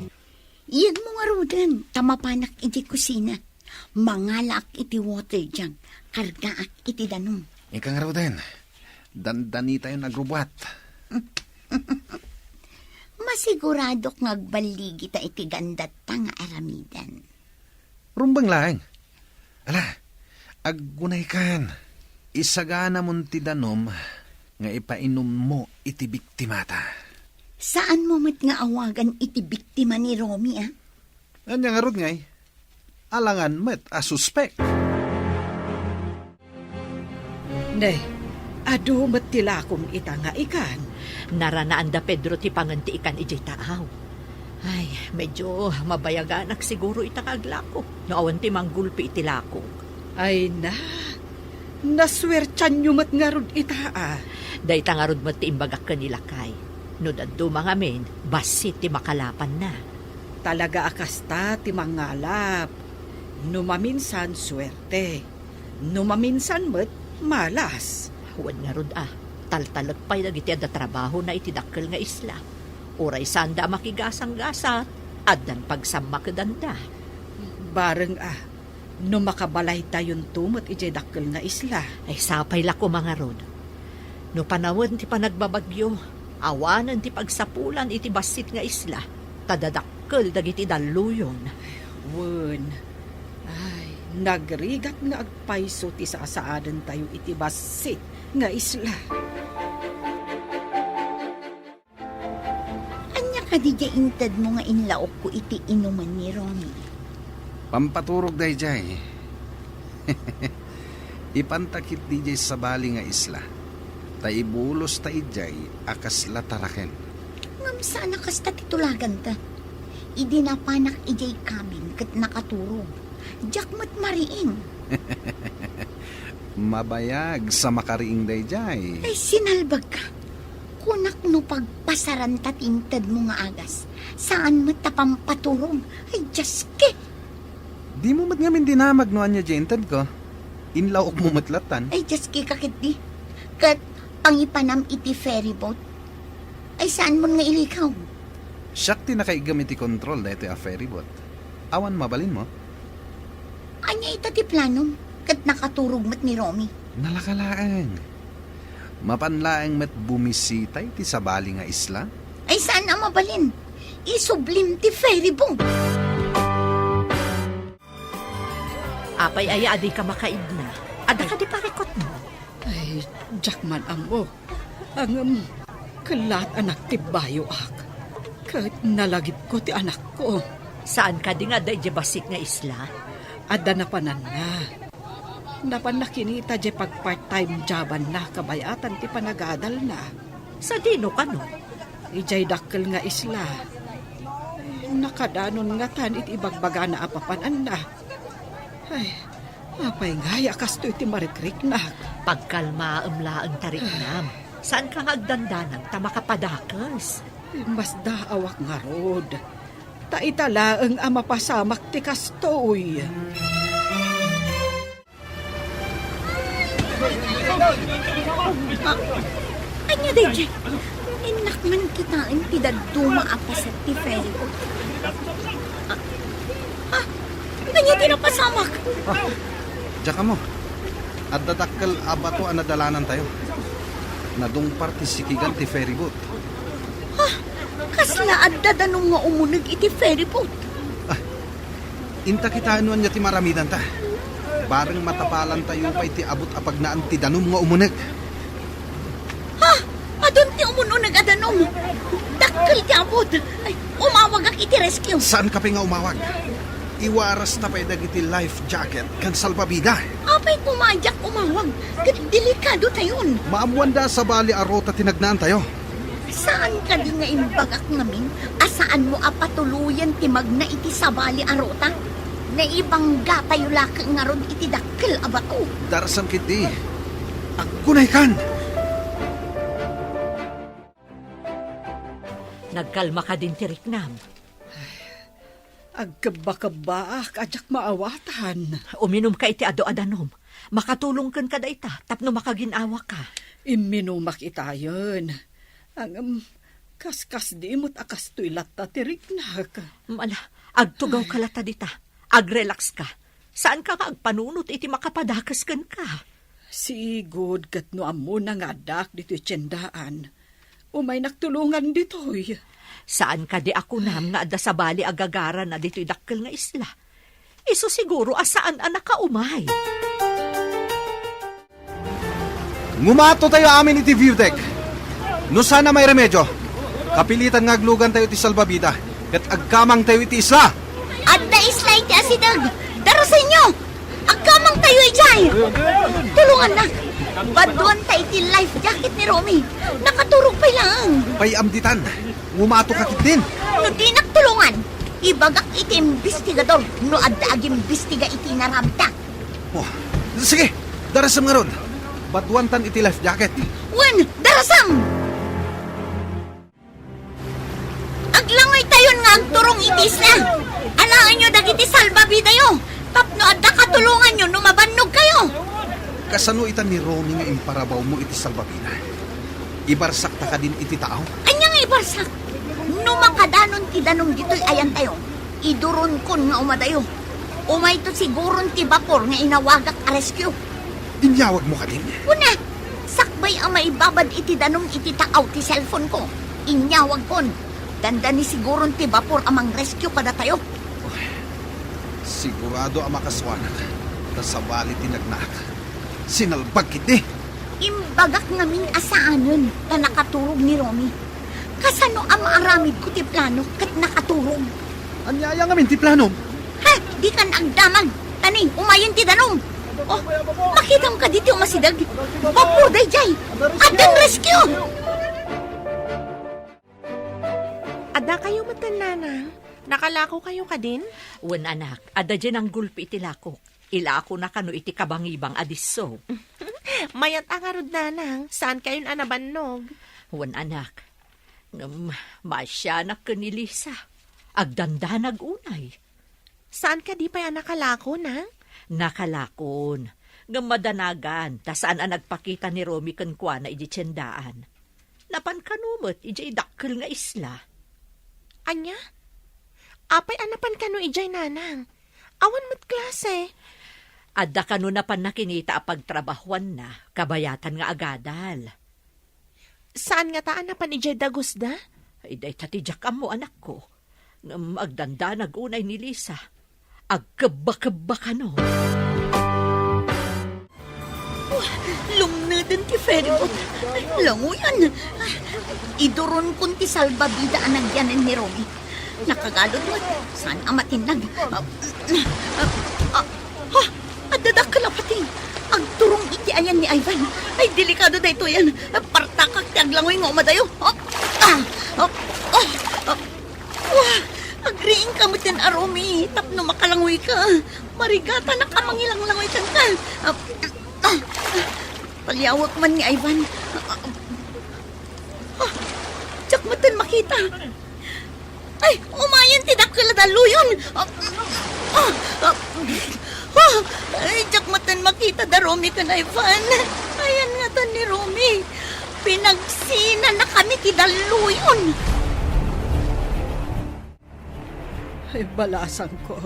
Yegmo ngaruden, ta mapanak iti kusina. Mangalaak iti water jug, kargaak iti danum. Ika ngaruden, dandanitayon agrubbuat. Masiguradok nga agballigita iti gandatta nga aramiden. Rumbeng laeng. Ala, aggunaykan. Isaganamon ti danum nga ipainummo iti biktimata. Saanmo met nga awagan iti biktima ni Romy, a? Ania ngarud ngay? Alangan met a suspek. Ne, adu met ti lakom ita nga ikan. Naranaan da Pedro ti pangen ti ikan idiay taaw. Ay, medyo mabayaganak siguro ita nga aglako no awan ti manggulpi iti lakok. Ay na, nasuertianyo met ngarud ita, a. Dayta ngarud met ti imbagak ken ni lakay. No dadduma ngamin, bassit ti makalapanna. Talaga a kasta ti mangalap. No maminsan, suerte. No maminsan met, malas. Wen ngarud a, taltalek pay dagiti adda trabahona iti dakkel nga isla. Uray saanda a makigasanggasat, addan pagsammakedanda. Bareng a, no makabalaytayonto met idiay dakkel nga isla. Ay, sapay la koma ngarud. No panawen ti panagbabagyo, awanen ti pagsapulan iti bassit nga isla, ta dadakkel dagiti dalluyon. Wen, ay, nagrigat nga agpayso ti sasaadentayo iti bassit nga isla. Ania kadi diay intedmo nga inlaokko iti inumen ni Romy? Pampaturog daydiay. Ipanta ketdi idiay sabali nga isla, ta ibulosta idiay a kasla taraken. Ngem saan a kasta ti tulaganta. Idi napanak idiay kabin ket nakaturog, diak met mariing. Mabayag sa makariing daydiay. Ay, sinalbagka. Kunak no pagpasaranta ti intedmo nga agas, saan met ta pampaturog. Ay, Diyos ki! Dimo met ngamin dinamag no ania diay intedko. Inlawokmo met lattan. Ay, Diyos ki, kaketdi. Ket pangipanam iti ferry boat. Ay, saanmon nga ilikaw? Siak ti nakaiggem iti kontrol daytoy a ferry boat. Awan mabalinmo? Ania ita ti planom? Ket nakaturog met ni Romy. Nalaka laeng. Mapan laeng met bumisita iti sabali nga isla. Ay, saan a mabalin? Isublim ti ferry boat. Apay aya a dika makaidna? Adda kadi parikutmo? Ay, diak man ammo. Ngem, kellaat a nagtibbayoak. Ket nalagipko ti anakko. Saan kadi nga adda idiay bassit nga isla? Adda napananna. Napanna kinita diay pag-part-time jobanna kabayatan ti panagadalna. Sadino kano? Idiay dakkel nga isla. Nakadanon ngatan iti ibagbagana a papananna. Ay, apay ngay a kastoy ti marikriknak? Pagkalmaem laeng, tariknam. Saanka nga agdandanag ta makapadakes. Masdaawak ngarud. Ta ita laeng a mapasamak ti kastoy. Ah, ania daydiay? Innak man kitaen ti dadduma a paset ti ferry boat. Ah, ah, ania ti napasamak? Ah, diak ammo. Adda dakkel a bato a nadalanantayo. Nadungpar ti sikigan ti ferry boat. Ah, kasla adda danum nga umuneg iti ferry boat? Ah, inta kitaen no ania ti maaramidanta. Bareng matapalantayo pay ti abut a pagnaan ti danum nga umuneg. Ha? Adun ti umun-uneg a danum. Dakkel ti abut. Ay, umawagak iti rescue. Saanka pay nga umawag? Iwarasta pay dagiti life jacket ken salbabida. Apay koma a diak umawag? Ket delikadotayon. Maammoanda a sabali a ruta ti nagnaantayo. Saan kadi nga imbagak ngamin a saanmo a patuloyen ti magna iti sabali a ruta? Naibanggatayo la ket ngarud iti dakkel a bato. Darasam ketdi. Aggunaykan! Nagkalma kadin ti riknam? Agkebbakebbaak a diak maawatan. Uminumka iti adu a danum. Makatulong kenka dayta tapno makagin-awaka. Imminumak itayen. Ngem, kaskasdi met a kastoy latta ti riknak. Mala, agtugawka latta dita. Agrelaxka. Saanka nga agpanunot iti makapadakes kenka. Sigud ket no ammona nga addaak ditoy tiendaan, umaynak tulongan ditoy. Saan kadi a kunam nga adda sabali a gagarana ditoy dakkel nga isla? Isu siguro a saan a nakaumay. Ngumatotayo amin iti view deck. No saan a mairemedio, kapilitan nga aglugantayo iti salbabida ket agkamangtayo iti isla. Adda isla iti asideg. Darasenyo! Agkamangtayo idiay! Tulongannak! Baduanta iti life jacket ni Romy. Nakaturog pay laeng. Pay-am ditan. Ngumatoka ketdin. No dinak tulongan, ibagak iti imbestigador no adda agimbestiga iti inaramidta. Oh, sige, darasem ngarud. Baduantan iti life jacket. Wen, darasem! Aglangoytayon nga agturong iti isla. Alaenyo dagiti salbabidayo tapno adda katulonganyo no mabannogkayo. Kasano ita ni Romy nga imparawawmo iti salbabida? Ibarsakta kadin iti taaw? Ania nga ibarsak? No makadanon ti danum ditoy ayantayo, iduronkon nga umadayo. Umayto siguron ti bapor nga inawagak a rescue. Inyawagmo kadin? Kuna, sakbay a maibabad iti danum iti taaw ti cellphone-ko, inyawagkon. Dandani siguron ti bapor a mangrescue kadatayo. Uy, sigurado a makasuanak, ta sabali ti nagnaak. Sinalbag ketdi. Imbagak ngamin a saanen ta nakaturog ni Romy. Kasano a maaramidko ti plano ket nakaturog? Ania aya ngamin ti planom? Ha? Dikan agdamag. Tani, umayen ti danum. Oh, makitam kadi ti umasideg? Bapor daydiay. Addan rescue! Addakayo metten, Nanang? Nakalakokayo kadin? Wen, anak, adda diay nanggulpi iti lakok. Ilakona kano iti kabangibang a disso. Mayat a ngarud, Nanang, saankayon a nabannog. Wen, anak. Ngem, maasianak ken ni Lisa. Agdandanag unay. Saan kadi pay a nakalako, Nang? Nakalakon. Ngem madanagan, ta saan a nagpakita ni Romy kenkuana idiay tiendaan. Napan kano met idiay dakkel nga isla. Ania? Apay a napan kano idiay, Nanang? Awan met klase. Adda kano napan nakinita a pagtrabahuanna, kabayatan nga agadal. Saan ngata a napan idiay dagusda? Ay, dayta ti diak ammo, anakko. Ngem agdandanag unay ni Lisa. Agkebba-kebba kano. Oh, lumneden ti ferryboat. Languyan. Iduronkon ti salbabida a nagyanen ni Romy. Nakagalud met. Saan a matinnag. Ah, ah, ah, ah, adda dakkel a pating. Agturong iti ayan ni Ivan. Ay, delikado daytoyen. Partakak ti aglangoy nga umadayo. Ah, ah, ah, ah, ah. Wah! Agriingka metten a Romy tapno makalanguyka. Marigatanak a mangilanglangoy kenka. Ah, ah, ah. Paliawek man ni Ivan. Ah, ah, ah. Diak metten makita. Ay, umayen ti dakkel a dalluyon. Ah, ah, ah, ah. Ay, diak metten makita da Romy ken Ivan. Ayan ngata ni Romy. Pinagsinanakami ti dalluyon. Ay, balasangko.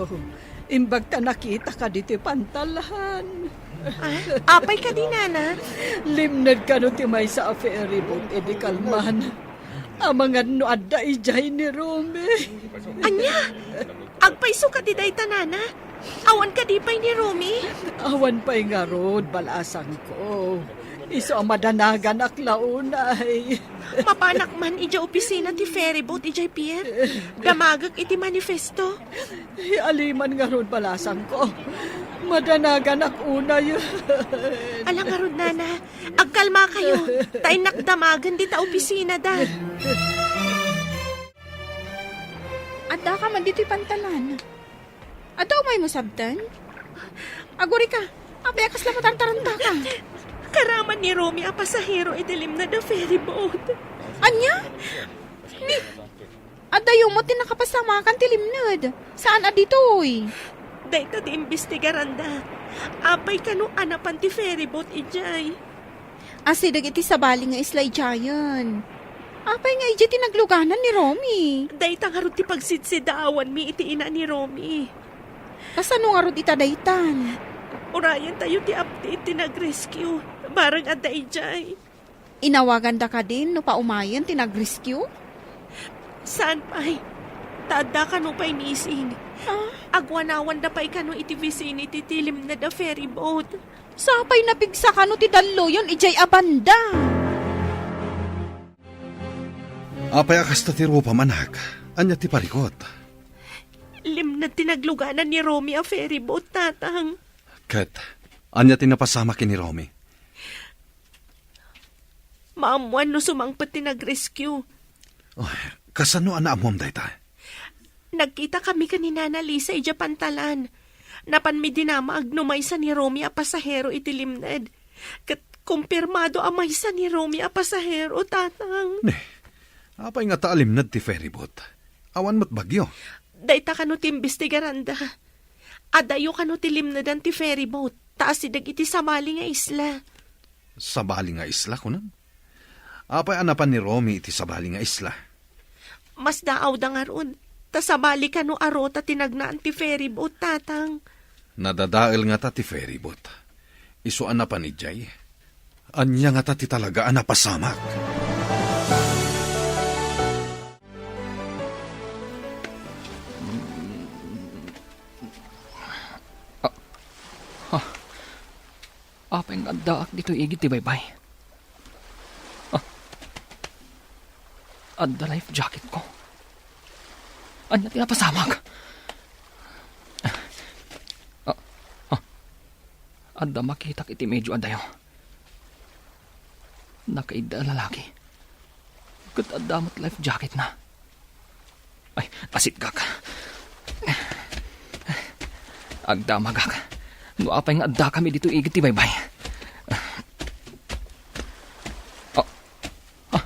Imbag ta nakitaka ditoy pantalan. Ah, apay kadi, Nana? Limned kano ti maysa a ferryboat idi kalman. Amangan no adda idiay ni Romy. Ania? Agpayso kadi dayta, Nana? Awan kadi pay ni Romy? Awan pay ngarud, balasangko. Isu a madanaganak la unay. Mapanak man idiay opisina ti ferryboat idiay pier. Damagek iti manifesto. Aliman ngarud, balasangko. Madanaganak unay. Ala ngarud, Nana. Agkalmakayo. Ta innak damagen dita opisinada. Addaka man ditoy pantalan. Adda umaymo sabten? Agurika, apay a kasla matartarantaka? Karaman ni Romy a pasahero iti limned a ferryboat. Ania? Ni, addayo met ti nakapasamakan ti limned. Saan a ditoy? Dayta ti imbestigaranda. Apay kano a napan ti ferryboat idiay? Asideg iti sabali nga isla idiayen. Apay nga idiay ti nagluganan ni Romy? Dayta ngarud ti pagsidsidaawanmi iti ina ni Romy. Kasano ngarud ita daytan? Urayentayo ti update ti nag-rescue. Bareng adda idiay. Inawaganda kadin no paumayen ti nag-rescue? Saan pay? Ta adda kano pay missing. Ah? Agwanawanda pay kano iti vicinity ti limned a ferryboat. Sapay napigsa kano ti dalluyon idiay a banda. Apay a kasta ti rupam, anak? Ania ti parikut? Limned ti nagluganan ni Romy a ferryboat, Tatang. Ket ania ti napasamak ken ni Romy? Maammoan no sumangpet ti nag-rescue. Oh, kasano a naammom dayta? Nagkitakami ken ni Nana Lisa idiay pantalan. Napanmi dinamag no maysa ni Romy a pasahero iti limned. Ket kumpirmado a maysa ni Romy a pasahero, Tatang. Ne, apay ngata a limned ti ferryboat? Awan met bagyo. Dayta kano ti imbestigaranda. Adayo kano ti limnedan ti ferryboat, ta asideg iti sabali nga isla. Sabali nga isla, kunam? Apay a napan ni Romy iti sabali nga isla? Masdaawda ngarud, ta sabali kano a ruta ti nagnaan ti ferryboat, Tatang. Nadadael ngata ti ferryboat. Isu a napan idiay. Ania ngata ti talaga a napasamak? Ah, ah. Apay nga addaak ditoy igid ti baybay? Ah. Adda life jacket ko. Ania ti napasamak? Ah, ah. Adda makitak iti medio adayo. Nakaidda a lalaki. Ket adda met life jacketna. Ay, asitgak. Agdamagak. No apay nga addakami ditoy igid ti baybay. Ah, ah,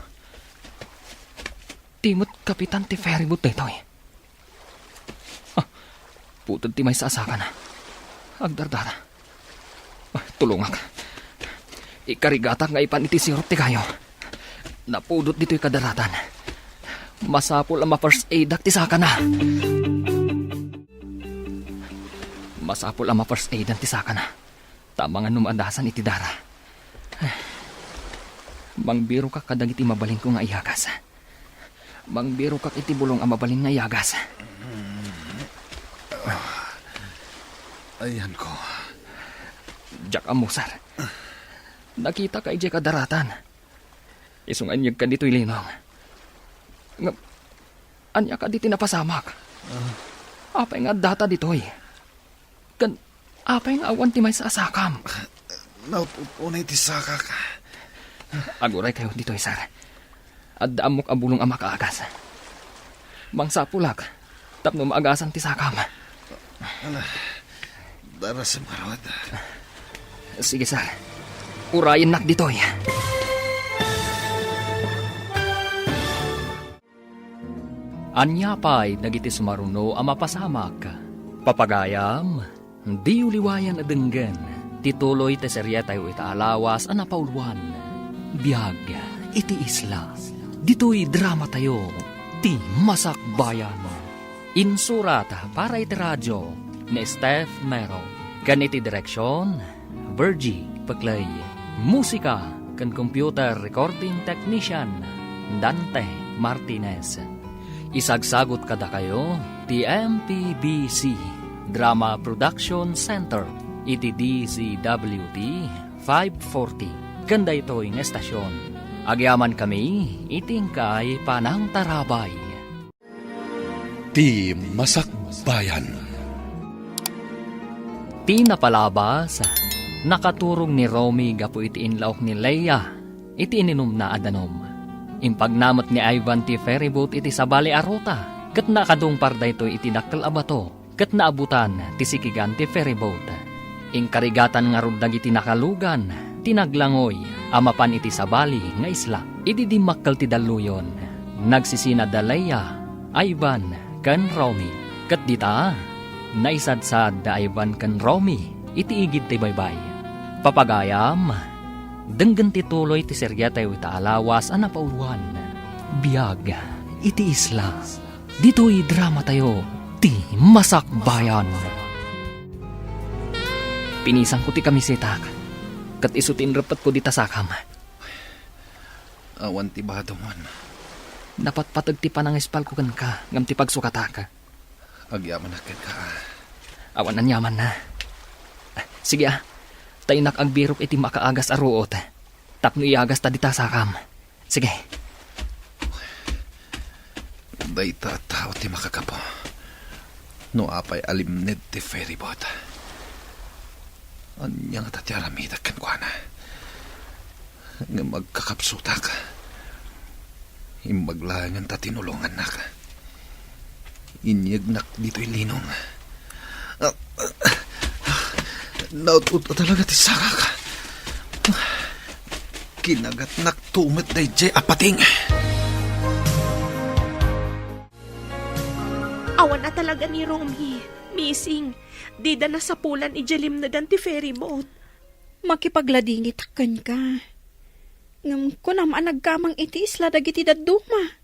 Di met kapitan ti ferryboat daytoy. Ah, pudot ti maysa a sakana. Agdardara. Ah, tulongak. Ikarigatak nga ipan iti sirup ti kayo. Napudot ditoy kadaratan. Masapul a ma-first aidak ti sakana. Masapul a ma-first aidan ti sakana. Ta amangan no maadasan iti dara. Mangbirokak kadagiti mabalinko nga iyagas. Mangbirokak iti bulong a mabalin nga iyagas. Ayanko. Diak ammo, sir. Nakitaka idiay kadaratan. Isu nga inyegka ditoy linong. Ngem, ania kadi ti napasamak? Apay nga addata ditoy? Ken apay nga awan ti maysa a sakam? Naut-ut unay ti sakak. Aguray kayo ditoy, sir. Adda ammok a bulong a makaagas. Mangsapulak tapno maagasan ti sakam. Ala, darasem ngarud. Sige, sir. Urayennak ditoy. Ania pay dagiti sumaruno a mapasamak? Papagayam, diyo liwayan a denggen ti tuloy ti serietayo ita a lawas a napauluan, Biag iti Isla. Ditoy dramatayo, Ti Masakbayan. Insurat para iti radio ni Steph Mero, ken iti direksion, Virgie Peclay. Musika ken computer recording technician, Dante Martinez. Isagsagut kadakayo ti M P B C Drama Production Center iti D Z W T five forty ken daytoy nga estasion. Agyamankami iti inkay panangtarabay. Ti Masakbayan. Ti napalabas, nakaturong ni Romy gapu iti inlaok ni Leia iti ininumna a danum. Impagnana met ni Ivan ti ferryboat iti sabali a ruta, ket nakadungpar daytoy iti dakkel a bato, ket naabutan ti sikigan ti ferryboat. Inkarigatan ngarud dagiti nakalugan ti naglangoy a mapan iti sabali nga isla. Idi dimmakkel ti dalluyon, nagsisina da Leia, Ivan, ken Romy. Ket dita, naisadsad da Ivan ken Romy iti igid ti baybay. Papagayam, denggen ti tuloy ti serietayo ita a lawas a napauluan, Biag iti Isla. Ditoy dramatayo, Ti Masakbayan. Pinisanko ti kamisetak, ket isu ti inreppetko dita sakam. Awan ti badongam. Napatpateg ti panangispalko kenka ngem ti pagsukatak. Agyamanak kenka. Awan aniamanna. Sige, a, ta innak agbirok iti makaagas a ruot tapno iyagasta dita sakam. Sige. Dayta a tao ti makagapu. No apay a limned ti ferryboat, ania ngata ti aramidek kenkuana? Ngem agkakapsutak. Imbag laengen ta tinulongannak. Inyegnak ditoy linong. Naut-ot talaga ti sakak. Kinagatnak to met daydiay a pating. Awan a talaga ni Romy. Missing. Dida nasapulan idiay limnegan ti ferryboat. Makipagladingitak kenka. Ngem kunam a nagkamang iti isla dagiti dadduma.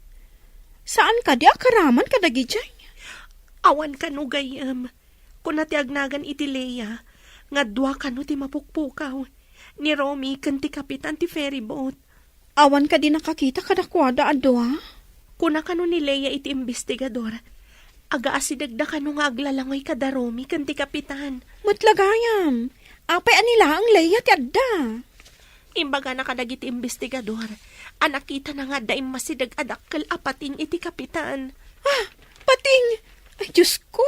Saan kadi a karaman kadagidiay? Awan kano gayyem. Kuna ti agnagan iti Leia nga dua kano ti mapukpukaw, ni Romy ken ti kapitan ti ferryboat. Awan kadi nakakita kadakuada a dua? Kuna kano ni Leia iti imbestigador, agaasidegda kano nga aglalangoy kada Romy ken ti kapitan. Met la gayam, apay a ni laeng Leia ti adda? Imbagana kadagiti imbestigador a nakitana nga adda immasideg a dakkel a pating iti kapitan. Ah, pating! Ay, Diosko!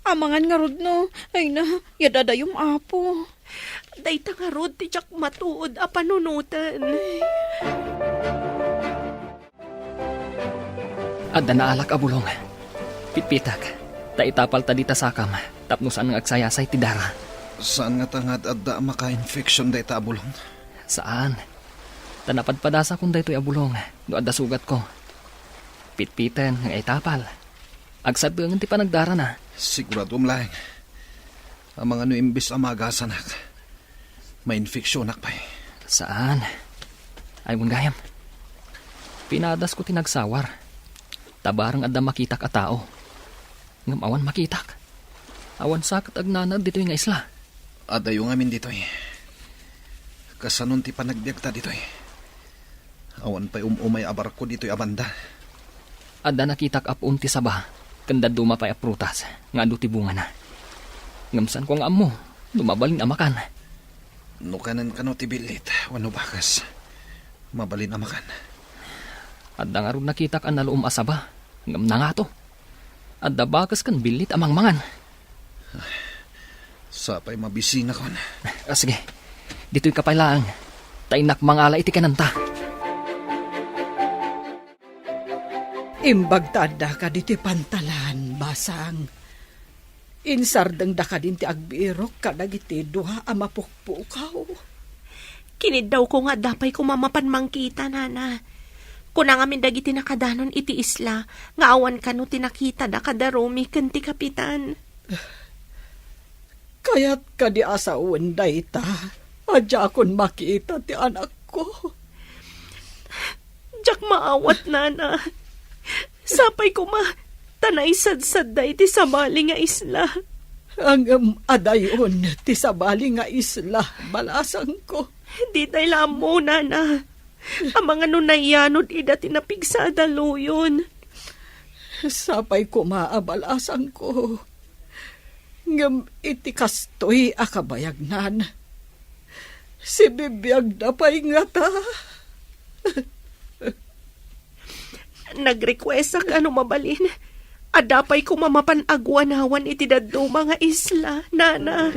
Amangan ngarud no, ay na, yadadayom, Apo. Dayta ngarud ti diak matuod a panunoten. Adda naalak a bulong. Pitpitek, ta itapalta dita sakam tapno saan nga agsayasay ti dara. Saan ngata nga ad-adda a maka-infection dayta a bulong? Saan. Ta napadpadasakon daytoy a bulong no adda sugatko. Pitpiten nga itapal. Agsaddengen ti panagdarana. Siguradom laeng. Amangan no imbes a maagasanak, mainfeksionak pay. Saan. Ay, wen gayam. Pinadasko ti nagsawar. Ta bareng adda makitak a tao. Ngem awan makitak. Awan sa ket agnanaed ditoy nga isla. Adayo ngamin ditoy. Kasanon ti panagbiagta ditoy? Awan pay um-umay a barko ditoy a banda. Adda nakitak a puon ti saba, ken dadduma pay a prutas nga adu ti bungana. Ngem saanko nga ammo no mabalin a makan. No kanen kano ti billit wenno bakes, mabalin a makan. Adda ngarud nakitak a naluom a saba, ngem nangato. Adda bakes ken billit a mangmangan. Sapay mabisinakon. Ah, sige. Ditoy ka pay laeng. Ta innak mangala iti kanenta. Imbag ta addaka ditoy pantalan, basang. Insardengda kadin ti agbirok kadagiti dua a mapukpukaw. Kiniddawko nga adda pay koma mapan mangkita, nana. Kuna ngamin dagiti nakadanon iti isla nga awan kano ti nakitada kada Romy ken ti kapitan. Kayat kadi a sawen dayta a diakon makita ti anakko? Diak maawat, nana. Sapay koma ta naisadsadda iti sabali nga isla. Ngem adayon ti sabali nga isla, balasangko. Ditay la ammo, nana. Amangan no nayanod ida ti napigsa a daluyon. Sapay koma a balasangko. Ngem iti kastoy a kabayagnan, sibibiagda pay ngata. Nagrequestak a no mabalin, adda pay koma mapan aguanawan iti dadduma nga isla, nana.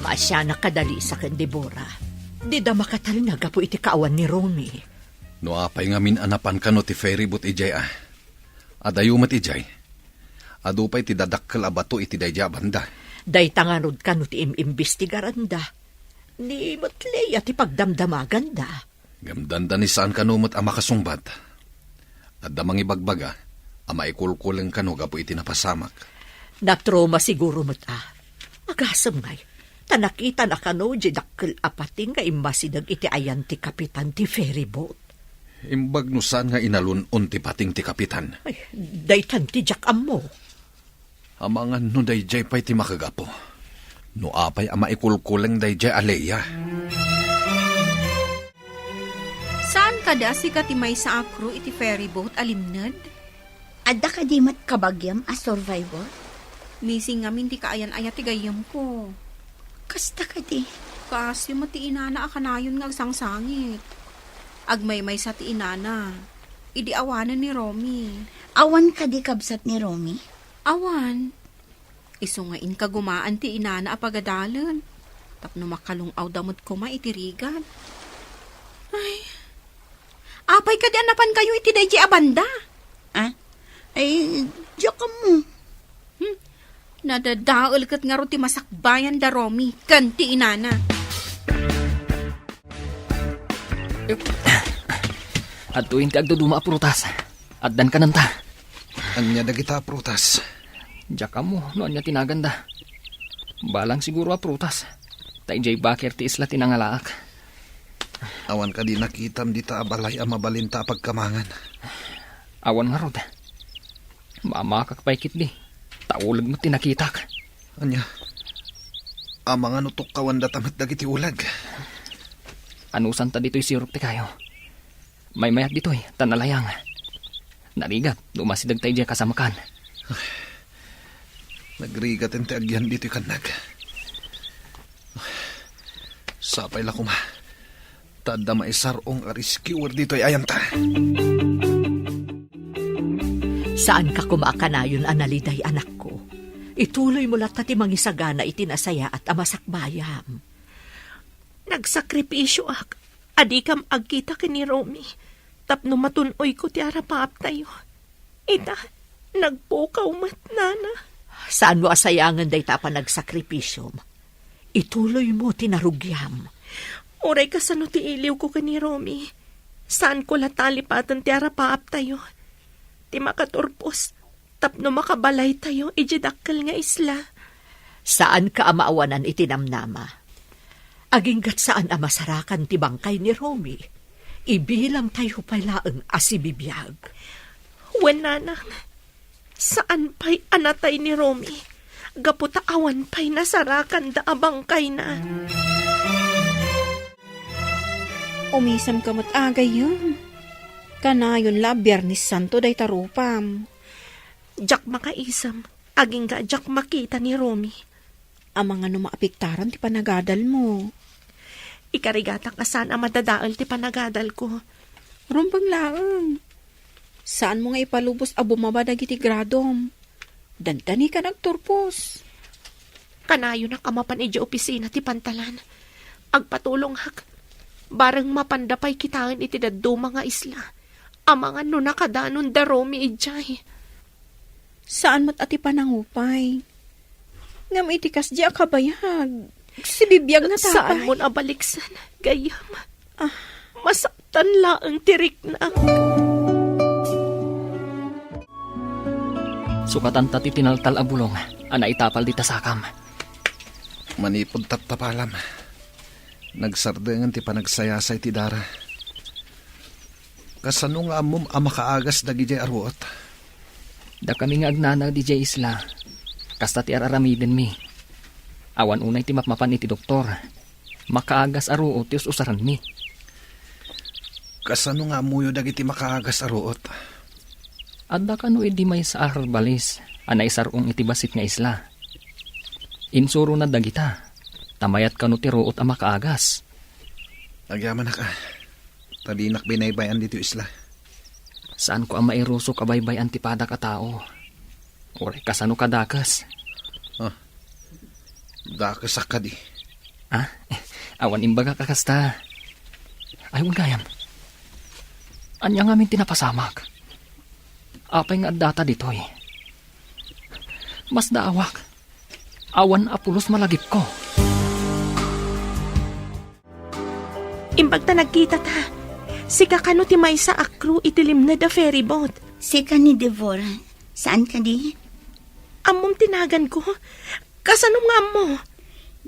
Maasianak a Dalisa ken Debora. Dida makatalna gapu iti kaawan ni Romy. No apay ngamin a napan kano ti ferryboat idiay a? Adayo met idiay. Adu pay ti dadakkel a bato iti daydiay a banda. Dayta ngarud kano ti im-imbestigaranda. Ni met Lea ti pagdamdamaganda. Ngem dandani saan kano met a makasungbat. Adda mangibagbaga a maikulkuleng kano gapu iti napasamak. Natroma siguro met a. Agasem ngay, ta nakitana kano diay dakkel a pating nga immasideg iti ayan ti kapitan ti ferryboat. Imbag no saan nga inalun-on ti pating ti kapitan. Ay, daytan ti diak ammo. Amangan no daydiay pay ti makagapu. No apay a maikulkuleng daydiay a Lea. Saan kadi a sika ti maysa a crew iti ferryboat a limned? Adda kadi met kabagiam a survivor? Missing ngamin ti kaayan-ayat ti gayyemko. Kasta kadi? Kaasyo met ti inana a kanayon nga agsangsangit. Agmaymaysa ti inana idi awanen ni Romy. Awan kadi kabsat ni Romy? Awan. Isu nga inkagumaan ti inana a pagadalen tapno makalung-awda met koma iti rigat. Ay, apay kadi a napankayo iti daydiay a banda? Ah? Ay, diak ammo. Hmm. Nadadael ket ngarud ti masakbayan da Romy ken ti inana. Adtoyen ti agduduma a prutas. Addan kanenta. Ania dagita a prutas? Diak ammo no ania ti naganda. Balang siguro a prutas. Ta idiay baker ti isla ti nangalaak. Awan kadi nakitam dita a balay a mabalinta a pagkamangan? Awan ngarud. Mamakak pay ketdi. Ta uleg met ti nakitak. Ania? Amangan no tukkawandata met dagiti uleg? Anusanta ditoy sirup ti kayo. Maymayat ditoy, ta nalayang. Narigat no umasidegta idiay kasamekan. Nagrigaten ti agyan ditoy kannag. Sapay la koma ta adda maisar-ong a rescuer ditoy ayanta. Saanka koma a kanayon a naliday, anakko. Ituloymo latta ti mangisagana iti nasayaat a masakbayam. Nagsakripisioak a dikam agkita ken ni Romy tapno matun-oyko ti arapaaptayo. Ita, nagpukaw met, nana. Saanmo a sayangen dayta a panagsakripisom? Ituloymo ti narugiam. Uray kasano ti iliwko ken ni Romy, Saanko la talipaten ti arapaaptayo, ti makaturpos tapno makabalaytayo idiay dakkel nga isla. Saanka a maawanan iti namnama. Aginggat saan a masarakan ti bangkay ni Romy, ibilangtayo pay laeng a sibibiag. Wen, nanang, saan pay a natay ni Romy, gapu ta awan pay nasarakanda a bangkayna. Umisemka met a gayyem. Kanayon la a Biernes Santo dayta rupam. Diak makaisem, agingga a diak makita ni Romy. Amangan no maapektaran ti panagadalmo. Ikarigatak a saan a madadael ti panagadalko. Rumbeng laeng. Saanmo nga ipalubos a bumaba dagiti gradom. Dandani ka nagturpos. Kanayonak a mapan idiay opisina ti pantalan. Agpatulongak. Bareng mapanda pay kitaen iti dadduma nga isla. Amangan no nakadanon da Romy idiay. Saan met a ti panangupay. Ngem iti kasdi a kabayag, sibibiag nga tapay. Saanmon a baliksen, gayyem. Ah. Masaktan laeng ti riknak. Sukatanta ti tinaltal a bulong a naitapal dita sakam. Manipud taptapalam, nagsardengen ti panagsayasay ti dara. Kasano nga ammom a makaagas dagidiay a ruot? Dakami nga agnanaed idiay isla, kasta ti ar-aramidenmi. Awan unay ti mapmapan iti doktor. Makaagas a ruot ti us-usaranmi. Kasano nga ammoyo dagiti makaagas a ruot? Adda kano idi maysa a herbalis a naisar-ong iti bassit nga isla. Insurona dagita, ta mayat kano ti ruot a makaagas. Agyamanak a, ta dinak binaybay-an ditoy isla. Saanko a mairusok a baybay-an ti padak a tao. Uray kasano kadakes? Ah, dakesak kadi. Ah, awan imbagak a kasta. Ay, wen gayam. Ania ngamin ti napasamak? Apay nga addata ditoy? Masdaawak. Awan a pulos malagipko. Imbag ta nagkitata. Sika kano ti maysa a crew iti limned a ferryboat? Sika ni Devora. Saan kadi? Ammom ti naganko. Kasano nga ammo?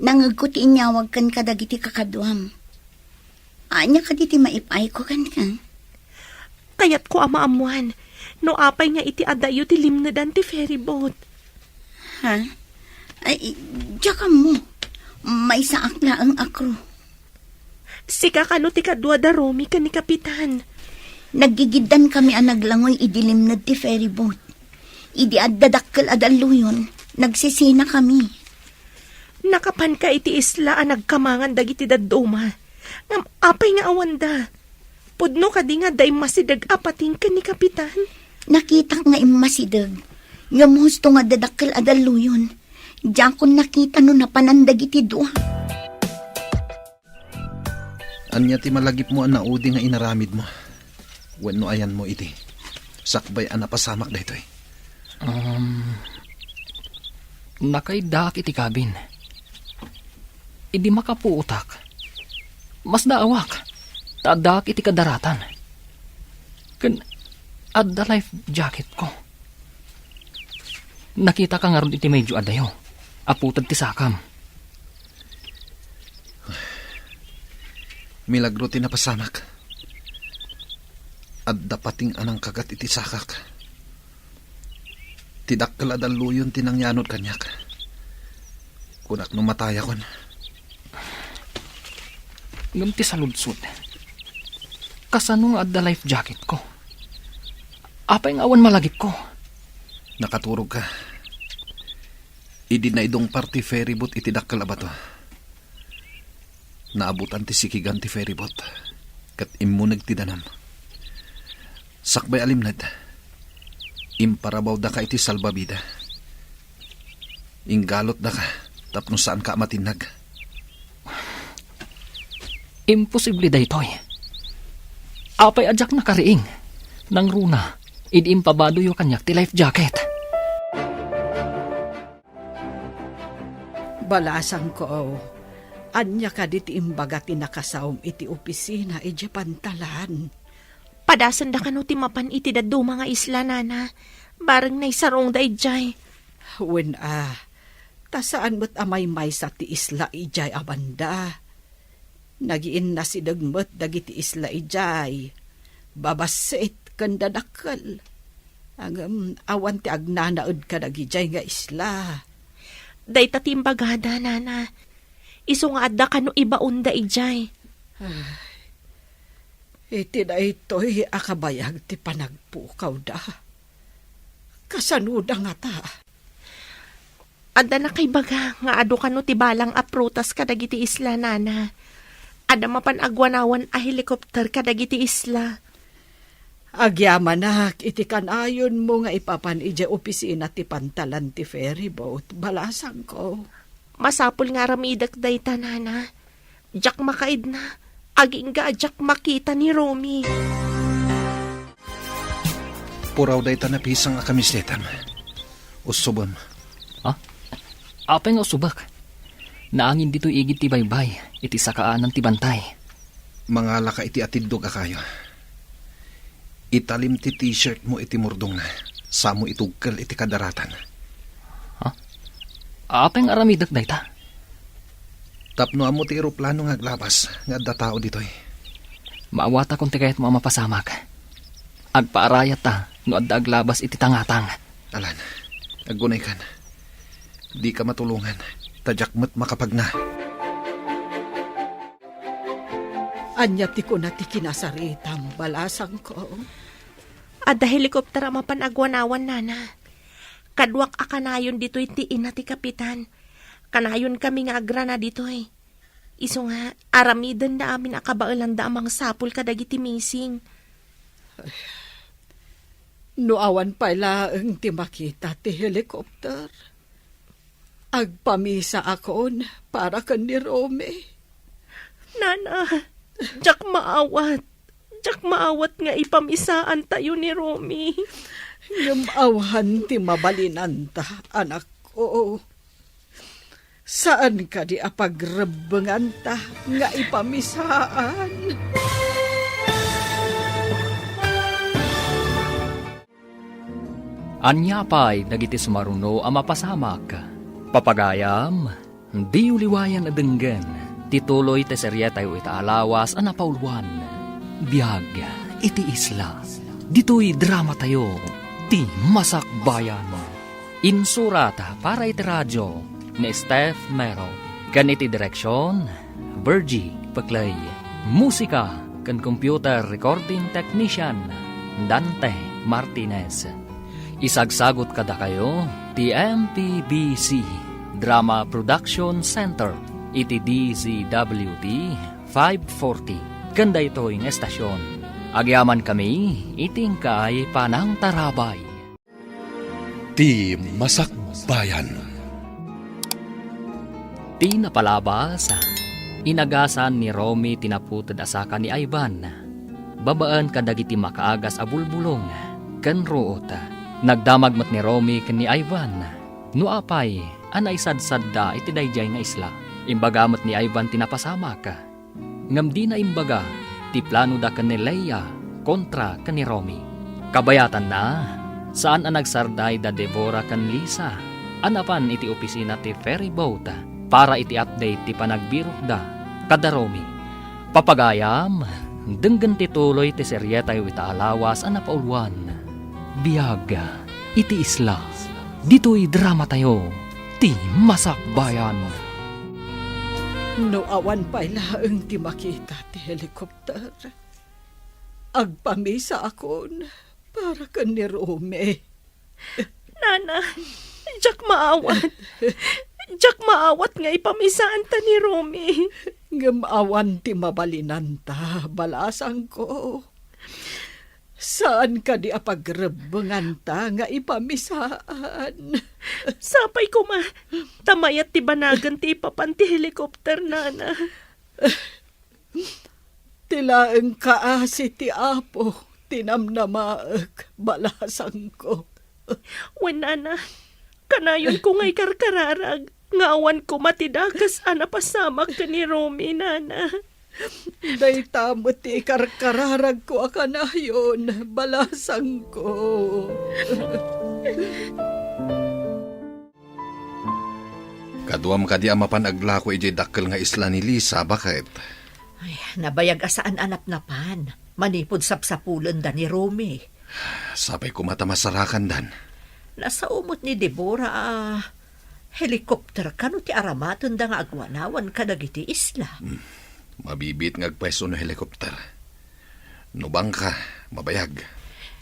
Nangegko ti inyawag ken kadagiti kakaduam. Ania kadi ti maipayko kenka? Kayatko a maammoan no apay nga iti adayo ti limnedan ti ferryboat. Ha? Ay, diak ammo. Maysaak laeng a crew. Sika kano ti kadua da Romy ken ni Kapitan? Naggigiddankami a naglangoy idi limned ti ferryboat. Idi adda dakkel a dalluyon, nagsisinakami. Nakapanka iti isla a nagkamangan dagiti dadduma. Ngem apay nga awanda? Pudno kadi nga adda immasideg a pating ken ni Kapitan? Nakitak nga immasideg. Ngem husto nga adda dakkel a dalluyon. Diakon nakita no napanan dagiti dua. Ania ti malagipmo a naudi nga inaramidmo? Wenno ayanmo iti sakbay a napasamak daytoy? Um, nakaiddaak iti kabin. Idi makapuotak, masdaawak, ta addaak iti kadaratan. Ken adda life jacketko. Nakitaka ngarud iti medyo adayo a puted ti sakam. Milagro ti napasamak. Adda pating a nangkagat iti sakak. Ti dakkel a dalluyon ti nangyanod kaniak. Kunak no matayakon. Ngem ti saludsod, kasano nga adda life jacketko? Apay nga awan malagipko? Nakaturogka. Idi naidungpar ti ferryboat iti dakkel a bato, naabutan ti sikigan ti ferryboat, ket immuneg ti danum. Sakbay a limned, imparabawdaka iti salbabida. Inggalutdaka tapno saanka a matinnag. Imposible daytoy. Apay a diak nakariing? Nangruna, idi impabadoyo kaniak ti life jacket. Balasangko, ania kadi ti imbaga ti nakasaom iti opisina idiay pantalan? Padasenda kano ti mapan iti dadduma nga isla, nana. Bareng naisarungda idiay. Wen a, ta saan met a maymaysa ti isla idiay a banda. Nagiinnasideg met dagiti isla idiay, babassit ken dadakkel. Ngem awan ti agnanaed kadagidiay nga isla. Dayta ti imbagada, nana. Isu nga adda kano ibaonda idiay. Ay, iti daytoy a kabayag ti panagpukawda. Kasanoda ngata? Adda nakaibaga nga adu kano ti balang a prutas kadagiti isla, nana. Adda mapan agwanawan a helikopter kadagiti isla. Agyamanak iti kanayonmo nga ipapan idiay opisina ti pantalan ti ferryboat, balasangko. Masapul nga aramidek dayta, nana. Diak makaidna, agingga a diak makita ni Romy. Puraw dayta napisang a kamisetam. Usubem. Ha? Apay nga usubek? Naangin ditoy igid ti baybay, iti sakaanan ti bantay. Mangalaka iti atiddog a kayo. Italim ti t-shirt mo iti murdongna, samo itugkel iti kadaratan. Ha? Apay nga aramidek dayta? Tapno ammo ti eroplano nga aglabas nga adda tao ditoy. Maawatakon ti kayatmo a mapasamak. Agpaarayatta no adda aglabas iti tangatang. Alan, aggunaykan. Dika matulongan, ta diak met makapagna. Ania ti kuna ti kinasaritam, balasangko? Adda helikopter a mapan agwanawan, nana. Kaduak a kanayon ditoy ti ina ti kapitan. Kanayonkami nga agrana ditoy. Isu nga, aramidenda amin a kabaelanda a mangsapul kadagiti missing. No awan pay laeng ti makita ti helikopter, agpamisaakon para ken ni Romy. Nana, diak maawat. Diak maawat nga ipamisaantayo ni Romy. Ngem awan ti mabalinanta, anakko. Saan kadi a pagrebbenganta nga ipamisaan? Ania pay dagiti sumaruno a mapasamak? Papagayam, diyo liwayan a denggen ti tuloy ti serietayo ita a lawas a napauluan, Biag iti Isla. Ditoy dramatayo, Ti Masakbayan. Insurat para iti radio ni Steph Mero, ken iti direksion, Virgie Peclay. Musika ken computer recording technician, Dante Martinez. Isagsagut kadakayo ti M P B C Drama Production Center iti D Z W T five forty ken daytoy nga estasion. Agyamankami iti inkay panangtarabay. Ti Masakbayan. Ti napalabas, inagasan ni Romy ti naputed a saka ni Ivan, babaen kadagiti makaagas a bulbulong ken ruot. Nagdamag met ni Romy ken ni Ivan no apay a naisadsadda iti daydiay nga isla. Imbaga met ni Ivan ti napasamak. Ngem dina imbaga ti planoda ken ni Leia kontra ken ni Romy. Kabayatanna, saan a nagsarday da Deborah ken Lisa a napan iti opisina ti ferry boat para iti update ti panagbirokda kada Romy. Papagayam, denggen ti tuloy ti serietayo ita a lawas a napauluan, Biag iti Isla. Ditoy dramatayo, Ti Masakbayan. No awan pay laeng ti makita ti helikopter, agpamisaakon para ken ni Romy. Nana, diak maawat. Diak maawat nga ipamisaanta ni Romy. Ngem awan ti mabalinanta, balasangko. Saan kadi a pagrebbenganta nga ipamisaan? Sapay koma, ta mayat ti banagen ti ipapan ti helikopter, nana. Ti laeng kaasi ti Apo ti namnamaek, balasangko. Wen, nana, kanayonko nga ikarkararag nga awan koma ti dakes a napasamak ken ni Romy, nana. Dayta met ti ikarkararagko a kanayon, balasangko. Kaduam kadi a mapan aglako idiay dakkel nga isla ni Lisa, baket? Ay, nabayag a saan a napnapan, manipud sapsapulenda ni Romy. Sapay koma ta masarakandan. Nasao met ni Deborah a helicopter kano ti aramatenda nga agwanawan kadagiti isla. Hmm. Mabibiit nga agpayso no helicopter. No bangka, mabayag.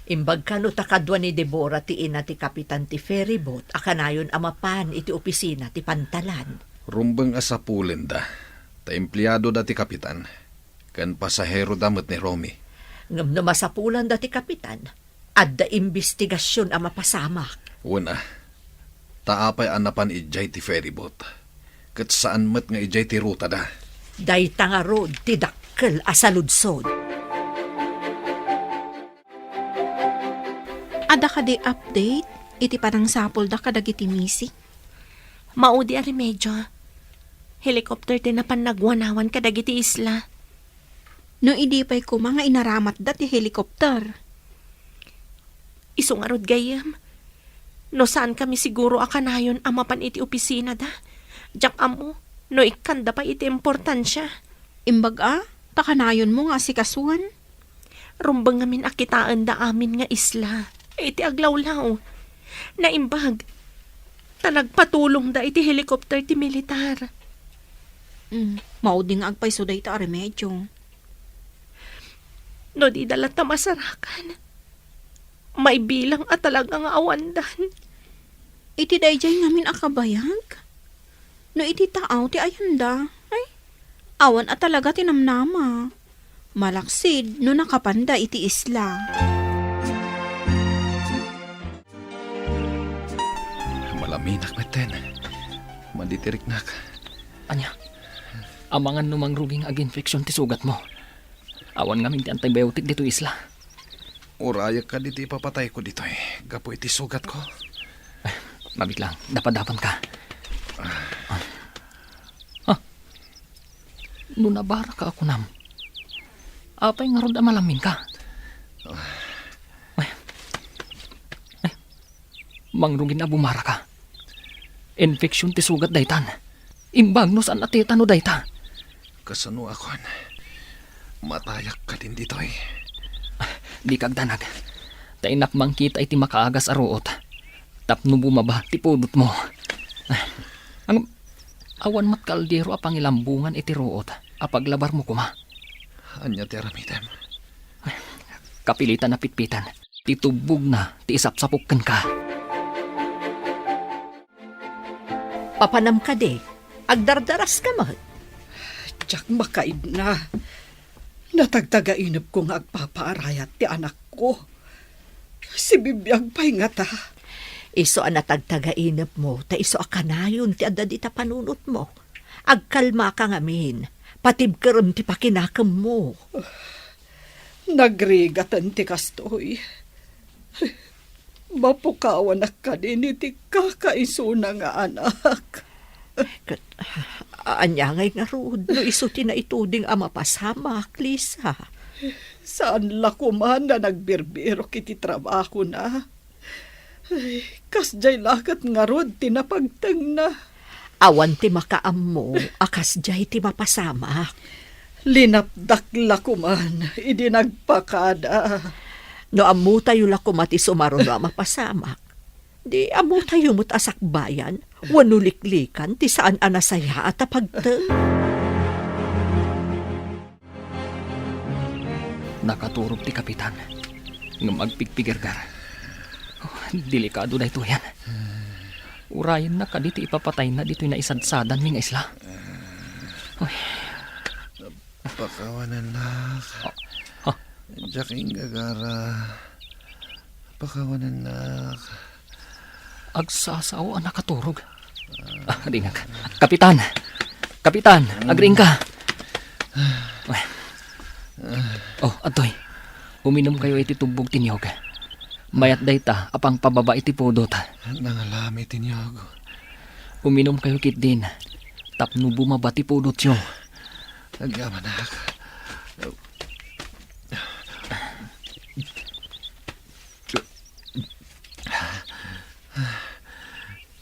Imbag kano ta kadua ni Deborah ti ina ti kapitan ti ferryboat a kanayon a mapan iti opisina ti pantalan. Rumbeng a sapulenda, ta empleadoda ti kapitan, ken pasaheroda met ni Romy. Ngem no masapulanda ti kapitan, adda imbestigasion a mapasamak. Wen a, ta apay a napan idiay ti ferryboat, ket saan met nga idiay ti rutada? Dayta ngarud ti dakkel a saludsod. Adda kadi update iti panangsapulda kadagiti missing? Maudi a remedio. Helicopter ti napan nagwanawan kadagiti isla. No idi pay koma nga inaramatda ti helicopter? Isu ngarud gayyem. No saan kami siguro a kanayon a mapan iti opisinada, diak ammo no ikkanda pay iti importansia. Imbag a, ta kanayonmo nga asikasuan? Rumbeng ngamin a kitaenda amin nga isla iti aglawlaw. Naimbag, ta nagpatulongda iti helicopter ti militar. Mm, maudi nga agpayso dayta a remedio. No dida latta masarakan, maibilang a talaga nga awandan. Iti daydiay ngamin a kabayag? No iti taaw ti ayanda, ay, awan a talaga ti namnama. Malaksid no nakapanda iti isla. Malaminak metten. Maditiriknak. Ania? Amangan no mangrugi nga aginfeksyon ti sugatmo. Awan ngamin ti antibiotic ditoy isla. Urayek kadi ti ipapatayko ditoy gapu iti sugatko. Ay, mabitlang, dapadapanka. Ah. Ah. No nabaraka a kunam, apay ngarud a malaminka? Ay. Ay. Mangrugin a bumaraka. Infeksyon ti sugat daytan. Imbag no saan a tetano dayta. Kasano a kuan? Matayak kadin ditoy. Dika agdanag. Ta innak mangkita iti makaagas a ruot tapno bumaba ti pudotmo. Ang awan met kaldero a pangilambongan iti ruot a paglabarmo koma. Ania ti aramidem? Kapilitan a pitpitan ti tubbogna ti isapsapok kenka. Papanam kadi, agdardaraska met? Diak makaibna. Natagtagainepko nga agpapaarayat ti anakko. Sibibiag pay ngata. Isu a natagtagainepmo, ta isu a kanayon ti adda dita panunotmo. Agkalmaka ngamin, patibkerem ti pakinakemmo. Nagrigaten ti kastoy. Mapukawanak kadin iti kakaisuna nga anak. Ket, ania ngay ngarud no isu ti naituding a mapasamak, Lisa? Saan la koma a nagbirbirok iti trabahona. Ay, kasdiay la ket ngarud ti napagtengna. Awan ti makaammo a kasdiay ti mapasamak. Linapdak la koman idi nagpakada. No ammotayo la koma ti sumaruno a mapasamak, di ammotayo met a sakbayan wenno liklikan ti saan a nasayaat a pagteng. Nakaturog ti kapitan, ngem agpigpigerger. Oh, delikado daytoyen. Urayenna kadi ti ipapatayna ditoy naisadsadanmi nga isla. Oy. Pakawanennak. Ah, ah. Diak inggagara. Pakawanennak. Agsasao a nakaturog. Ah, agingga. Kapitan! Kapitan! Agingga! Oh, adtoy. Uminumkayo iti tubbog ti niyog. Mayat dayta a pangpababa iti pudot. Nangalami ti niyog. Uminumkayo ketdin tapno bumaba ti pudotyo. Agyamanak.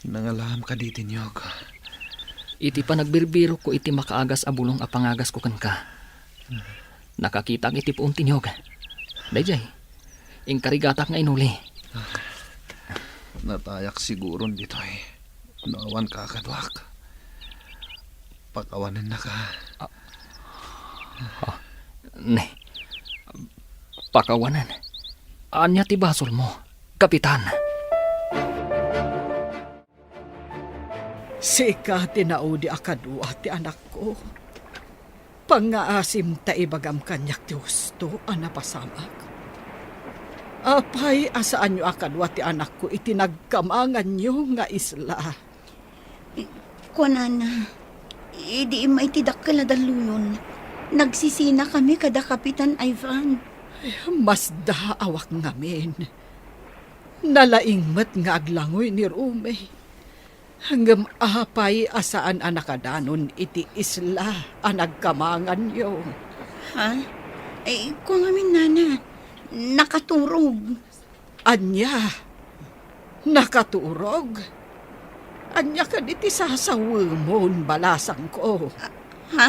Nangalam kadi ti niyog? Iti panagbirbirokko iti makaagas a bulong a pangagasko kenka, nakakitak iti puon ti niyog. Daydiay, inkarigatak nga inuli. Natayak siguron ditoy no awan kakaduak. Pakawanennaka. Ah, ne. Pakawanen. Ania ti basolmo, Kapitan? Sika ti naudi a kadua ti anakko. Pangngaasim ta ibagam kaniak ti husto a napasamak. Apay a saanyo a kadua ti anakko iti nagkamanganyo nga isla? Kuanana, idi immay ti dakkel a dalluyon, nagsisinakami kada Kapitan Ivan. Masdaawak ngamin. Nalaing met nga aglangoy ni Romy. Ngem apay a saan a nakadanon iti isla a nagkamanganyo? Ha? Ay, kua ngamin, nana. Nakaturog. Ania? Nakaturog? Ania kadi ti sasawemon, balasangko? Ah, ha?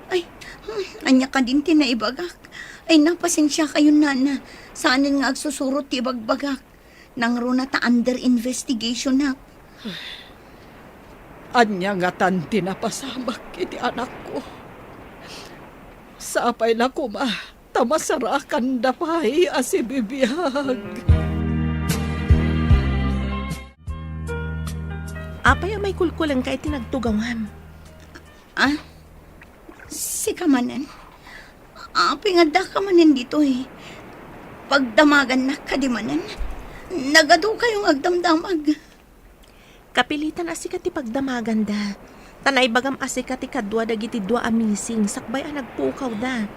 Ay, hmm, ania kadin ti naibagak? Ay, napasensiakayon, nana. Saanen nga agsusurot ti ibagbagak. Nangruna ta under investigationak. Ania ngatan ti napasamak iti anakko? Sapay la koma ta masarakanda pay a sibibiag. Apay a maikulkulengka iti nagtugawam? Ah? Sika manen? Apay nga addaka manen ditoy? Pagdamagannak kadi manen? Nagadukayo nga agdamdamag. Kapilitan a sika ti pagdamaganda, ta naibagam a sika ti kadua dagiti dua a missing sakbay a nagpukawda.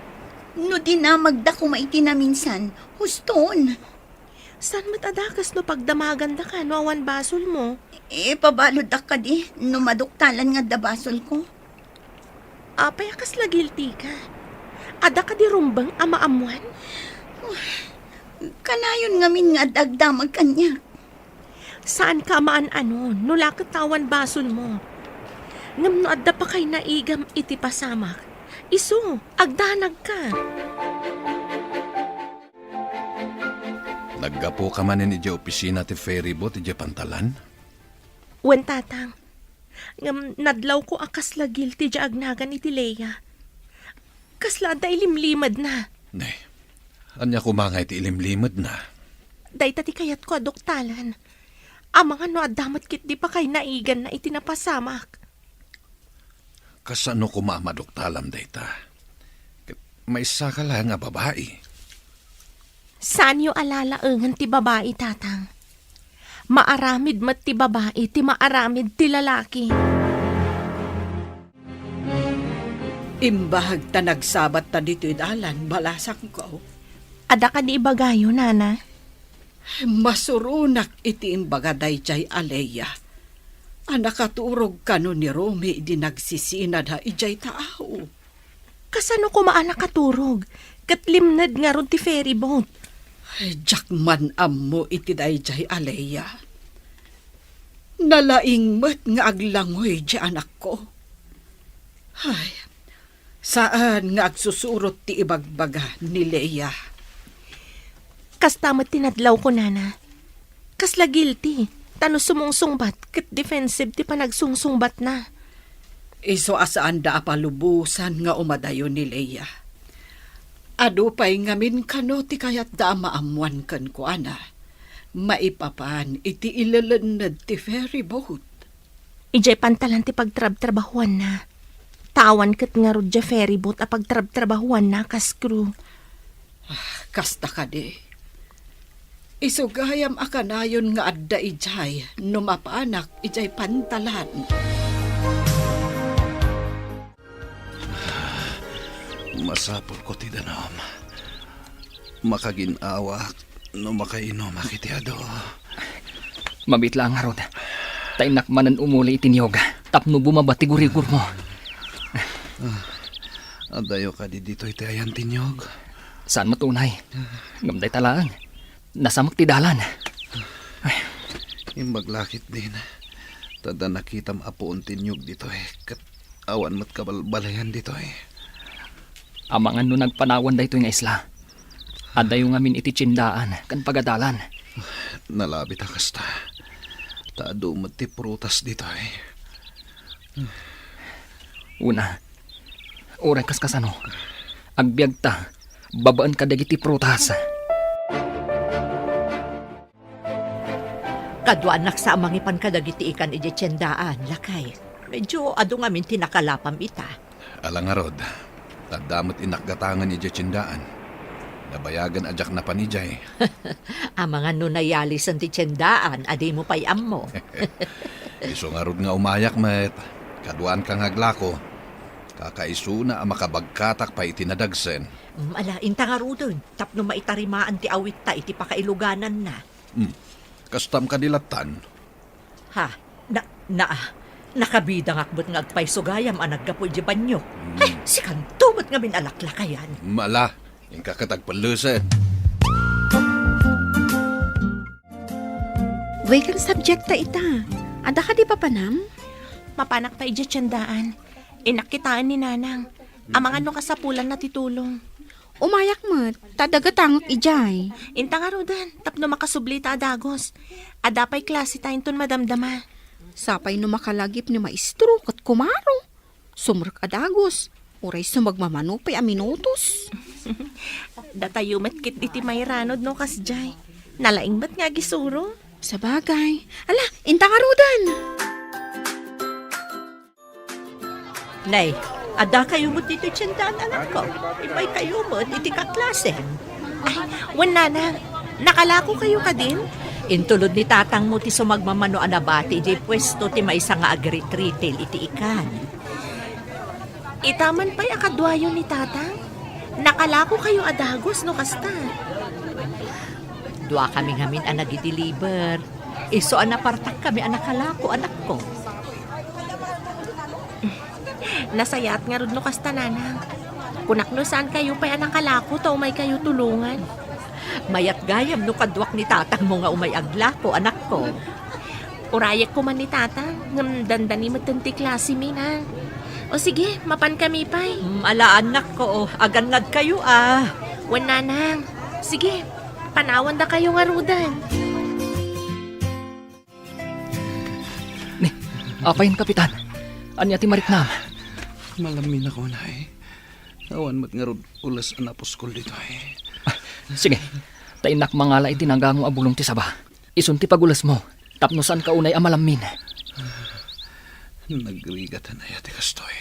No dinamagda koma iti naminsan, huston. Saan met a dakes no pagdamagandaka no awan basolmo? Ipabaluddak kadi no maduktalan nga adda basolko? Apay a kasla guilty ka? Adda kadi rumbeng a maammoan? Kanayon ngamin nga adda agdamag kaniak. Saanka a maan-anon no la ket ta awan basolmo. Ngem no adda pakainaigam iti pasamak, isu, agdanagka. Naggapuka manen idiay opisina ti ferryboat idiay pantalan? Wen, Tatang. Ngem nadlawko a kasla guilty diay agnagan iti Lea. Kasla adda ilimlimedna. Ne, ania koma nga iti ilimlimedna? Dayta ti kayatko a duktalen. Amangan no adda met ketdi pakainaiganna iti napasamak. Kasano koma a maduktalam dayta? Ket maysa ka laeng a babai. Saanyo a lalaengen ti babai, Tatang. Maaramid met ti babai ti maaramid ti lalaki. Imbag ta nagsabatta ditoy dalan, balasangko. Adda kadi ibagayo, Nana? Masuronak iti imbaga daydiay a Lea a nakaturog kano ni Romy idi nagsisinada idiay taaw. Kasano koma a nakaturog ket limned ngarud ti ferryboat? Ay, diak man ammo iti daydiay a Lea. Nalaing met nga aglangoy ti anakko. Ay, saan nga agsusurot ti ibagbaga ni Lea. Kasta met ti nadlawko, Nana. Kasla guilty, ta no sumungsungbat ket defensive ti panagsungsungbatna. Isu a saanda a palubosan nga umadayo ni Lea. Adu pay ngamin kano ti kayatda a maammoan kenkuana maipapan iti ilelenned ti ferryboat. Idiay pantalan ti pagtrabtrabahuanna. Ta awan ket ngarud diay ferryboat a pagtrabtrabahuanna kas crew. Ah, kasta kadi. Isu gayam a kanayon nga adda idiay no mapanak idiay pantalan. Masapulko ti danum. Makagin-awak no makainomak iti adu. Mabit la ngarud, ta innak manen umuli iti niyog tapno bumaba ti gurigurmo. Ah, Adayo kadi ditoy ti ayan ti inyog? Saan met unay. Ngem dayta laeng. Nasamek ti dalan. Ay. Imbag la ketdin. Ta adda nakitam a puon ti inyog ditoy, ket awan met kabalbaliwan ditoy. Amangan no nagpanawan daytoy nga isla. Adayo ngamin iti tiendaan ken pagadalan. Nalabit a kasta. Ta adu met ti prutas ditoy. Una, uray kas kasano, agbiagta babaen kadagiti prutas. Kaduanak sa a mangipan kadagiti ikan idiay tiendaan, lakay. Medyo adu ngamin ti nakalapam ita. Ala ngarud, adda met innak gatangen idiay tiendaan. Nabayagen a diak napan idiay. Amangan no nayalisen ti tiendaan a dimo pay ammo. Isu ngarud nga umayak met, kaduaanka nga aglako. Kakaisuna a makabagkatak pay iti nadagsen. Mm, ala, inta ngaruden, tapno maitarimaan ti awitta iti pakailugananna. Hmm. Kastam kadi lattan? Ha? Na, na, nakabidangak met nga agpayso gayam a naggapu idiay banio. Hmm. Ay, sikanto met ngamin a laklakayan. Mala, inka ket agpellesed. Wen ken subject ta ita. Adda kadi papanam? Mapanak ta idiay tiendaan. Innak kitaen ni Nanang. Amangan no kasapulanna ti tulong. Umayak met, ta adda gatangek idiay. Inta ngaruden, tapno makasubli ta a dagus. Adda pay klase ta inton madamdama. Sapay no makalagip ni maestro ket kumaro. Sumrek a dagus, uray sumagmamano pay a minutos. Datayo met ketdi ti mairanod no kasdiay. Nalaing met nga agisuro. Sabagay. Ala, inta ngaruden. Nay, adda kayo met ditoy tiendaan, anakko. Immay kayo met iti kaklasem. Ay, wen, Nanang, nakalako kayo kadin? Intulod ni tatangmo ti sumagmamano a nabati idiay puesto ti maysa nga agritretail iti ikan. Ita man pay a kaduayo ni Tatang? Nakalako kayo a dagus no kasta. Dua kami ngamin a nagideliver. Isu a napartak kami a nakalako, anakko. Nasayaat ngarud no kasta, Nanang. Kunak no saan kayo pay a nakalako ta umay kayo tulongan. Mayat gayam no kaduak ni tatangmo nga umay aglako, anakko. Urayek koma ni Tatang, ngem dandani metten ti klasemi, Nang. O sige, mapan kami pay. Mm, ala, anakko, o, agannad kayo, a. Wen, Nanang. Sige, panawanda kayo ngaruden. Ni, apay, Kapitan? Ania ti mariknam? Malamminak unay. Awan met ngarud ules a napuskol ditoy. Ah, sige. Ta innak mangala iti nagango a bulong ti saba. Isun ti pagulesmo, tapno saanka unay a malammin. Nagrigat aya ti kastoy.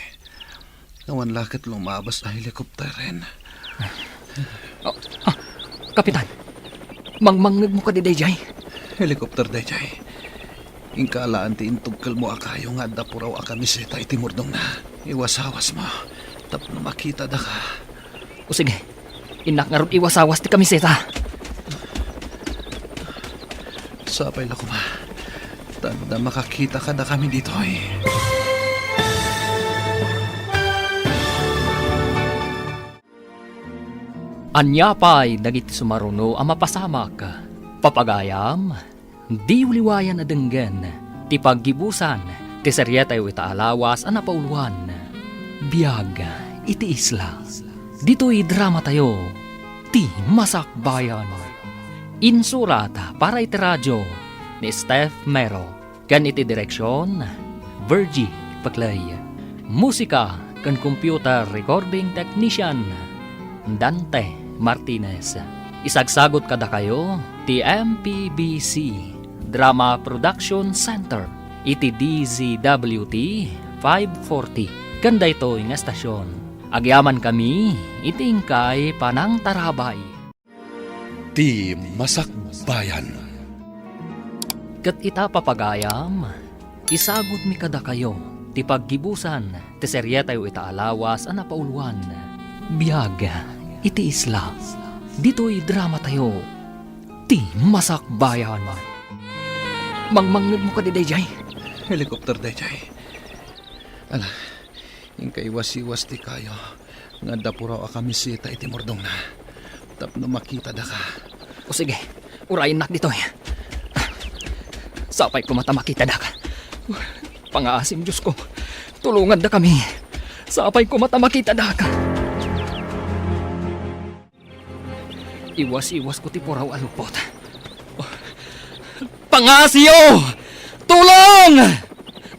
Awan la ket lumabas a helikopteren. Oh, ah, Kapitan, mangmangngegmo kadi daydiay? Helikopter daydiay. Inka alaan ti intugkelmo a kayo nga adda puraw a kamiseta iti murdongna. Iwasawasmo tapno makitadaka. O sige, innak ngarud iwasawas ti kamiseta. Sapay la koma ta adda makakita kadakami ditoy. Ania pay dagiti sumaruno a mapasamak? Papagayam, diyo liwayan a denggen ti paggibusan ti serietayo ita a lawas a napauluan, Biag iti Isla. Ditoy dramatayo, Ti Masakbayan. Insurat para iti radio ni Steph Mero. Ken iti direksion, Virgie Peclay. Musika ken computer recording technician, Dante Martinez. Isagsagut kadakayo ti M P B C Drama Production Center iti D Z W T five forty ken daytoy nga estasion. Agyamankami iti inkay panangtarabay. Ti Masakbayan. Ket ita, papagayam, isagutmi kadakayo ti paggibusan ti serietayo ita a lawas a napauluan, Biag iti Isla. Ditoy dramatayo, Ti Masakbayan. Mangmangngegmo kadi daydiay? Helikopter daydiay. Ala, inkaiwasiwas ti kayo. nga adda puraw a kamiseta iti murdongna tapno makitada ka. O sige, urayennak ditoy. Sapay koma ta makitada ka. Pangaasim, Diosko. Tulonganda kami. Sapay koma ta makitada ka. Iwas-iwasko ti puraw a lupot. Pangaasiyo! Tulong!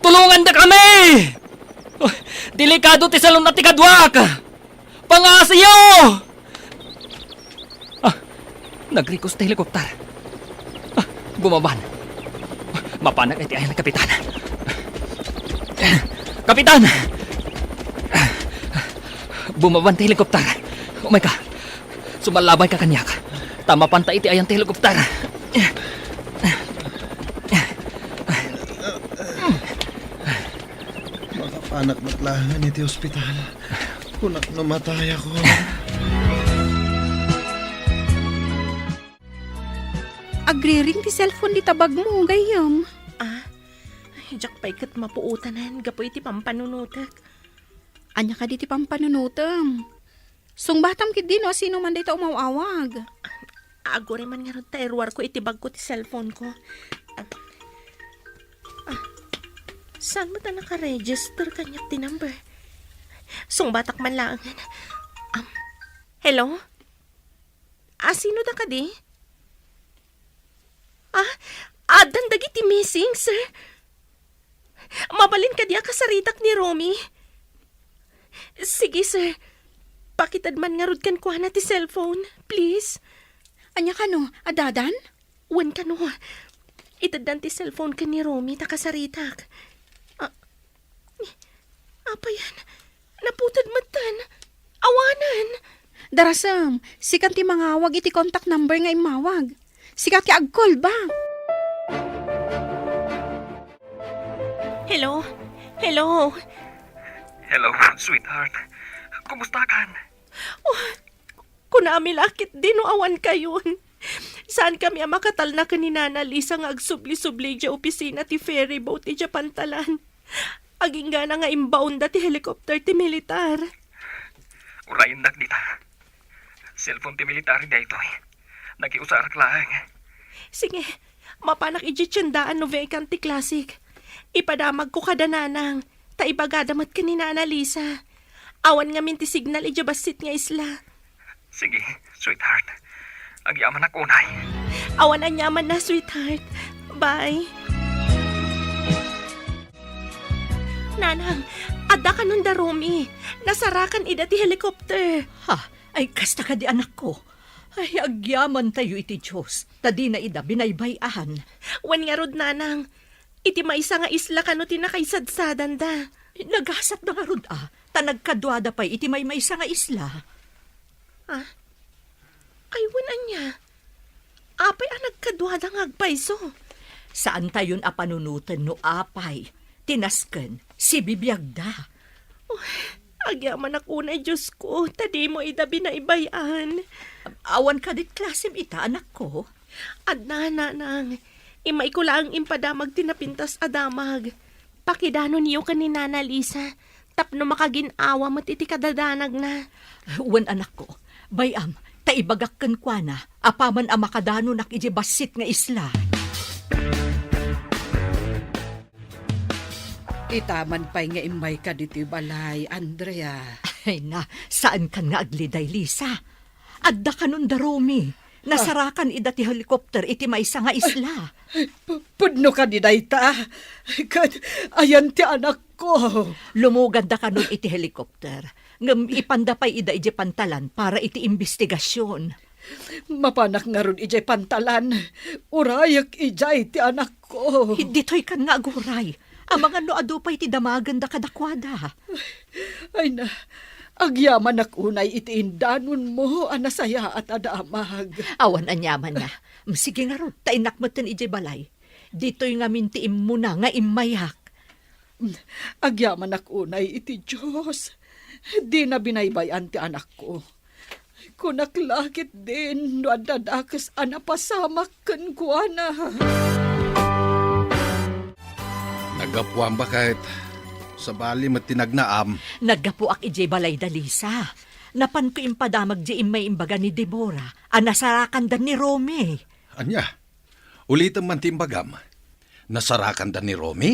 Tulonganda kami! Delikado ti salun-at ti kaduak! Pangaasiyo! Ah, nagrikos ti helikopter. Ah, bumaban. Mapanak iti ayan, Kapitan. Kapitan! Bumaban ti helikopter. Umay ka. Sumallabay ka kaniak. Ta mapanta iti ayan ti helikopter. Makapanak met laengen iti ospital. Kunak no matayakon. Agriring ti cellphone ti tabagmo, gayyem. Ah, diak pay ket mapuotanan gapu iti pampanunotek. Ania kadi ti pampanunotem? Sungbatam ketdi no asino man dayta umaw-awag. Aguray man ngarud ta iruarko iti bagko ti cellphone ko. Ah, ah, saan met a nakaregister kaniak ti number? Sungbatak man laengen. Um, hello? Ah, sino da kadi? Ah, addan dagiti missing, sir? Mabalin kadi a kasaritak ni Romy? Sige, sir. Pakited man ngarud kenkuana ti cellphone, please. Ania kano, addadan? Wen kano, iteddan ti cellphone ken ni Romy ta kasaritak. Ah, apay yan? Naputed metten. Awanen. Darasem, sikan ti mangawag iti contact number nga immawag. Sika ti ag-call back. Hello? Hello? Hello, sweetheart. Kumusta kan? Oh, kunami la ketdi no awan kayon. Saan kami a makatalna ken ni Nana Lisa nga agsubli-subli idiay opisina ti ferry boat idiay pantalan. Aginggana nga imbaonda ti helicopter ti militar. Urayennak dita. Cellphone ti militar daytoy. Nakiusarak laeng. Sige, mapanak idiay tiendaan no vacant ti classic. Ipadamagko kada nanang, ta ibagada met ken ni Nana Lisa. Awan ngamin ti signal idiay bassit nga isla. Sige, sweetheart. Agyamanak unay. Awan aniamanna, sweetheart. Bye. Nanang, adda kanon da Romy. Nasarakan ida ti helicopter. Ha? Ay, kasta kadi, anakko? Ay, agyamantayo iti Dios, ta dina ida binaybay-an. Wen ngarud, nanang, iti maysa nga isla kano ti nakaisadsadanda. Nagasatda ngarud a, ta nagkaduada pay iti maymaysa nga isla. Ah? Ay, wen ania? Apay a nagkaduada nga agpayso? Saantayon a panunoten no apay ti nasken sibibiagda. Oh, agyamanak unay, Diosko, ta dimo ida binaybay-an. Awan kadit klasem ita, anakko? Adda, nanang. Immayko laeng impadamag ti napintas a damag. Pakidanonyo ken ni Nana Lisa tapno makagin-awa met iti kadadanagna. Wen, anakko, bay-am, ta ibagak kenkuana apaman a makadanonak idiay bassit nga isla. Itaman pay nga immayka ditoy balay, Andrea. Ay na, saankan nga agliday, Lisa. Adda kanon da Romy. Nasarakan ida ti helicopter iti maysa nga isla. Ay, pu-, pudno kadi dayta? Ket ayan ti anakko. Lumuganda kanon iti helicopter. Ngem ipanda pay ida idiay pantalan para iti imbestigasion. Mapanak ngarud idiay pantalan. Urayek idiay ti anakko. Ditoy kan nga aguray. Amangan no adu pay ti damagenda kadakuada. Ay na, agyamanak unay iti indanonmo a nasayaat a damag. Awan aniamanna. Sige ngarud, ta innak metten idiay balay. Ditoy ngamin ti immuna nga immayak. Agyamanak unay iti Dios. Dina binaybay-an ti anakko. Kunak la ketdin no adda dakes a napasamak kenkuana. Naggapuam baket, sabali met ti nagnaam. Naggapuak idiay balayda, Lisa. Napanko impadamag diay immay imbaga ni Deborah a nasarakanda ni Romy. Ania? Ulitem man ti imbagam. Nasarakanda ni Romy?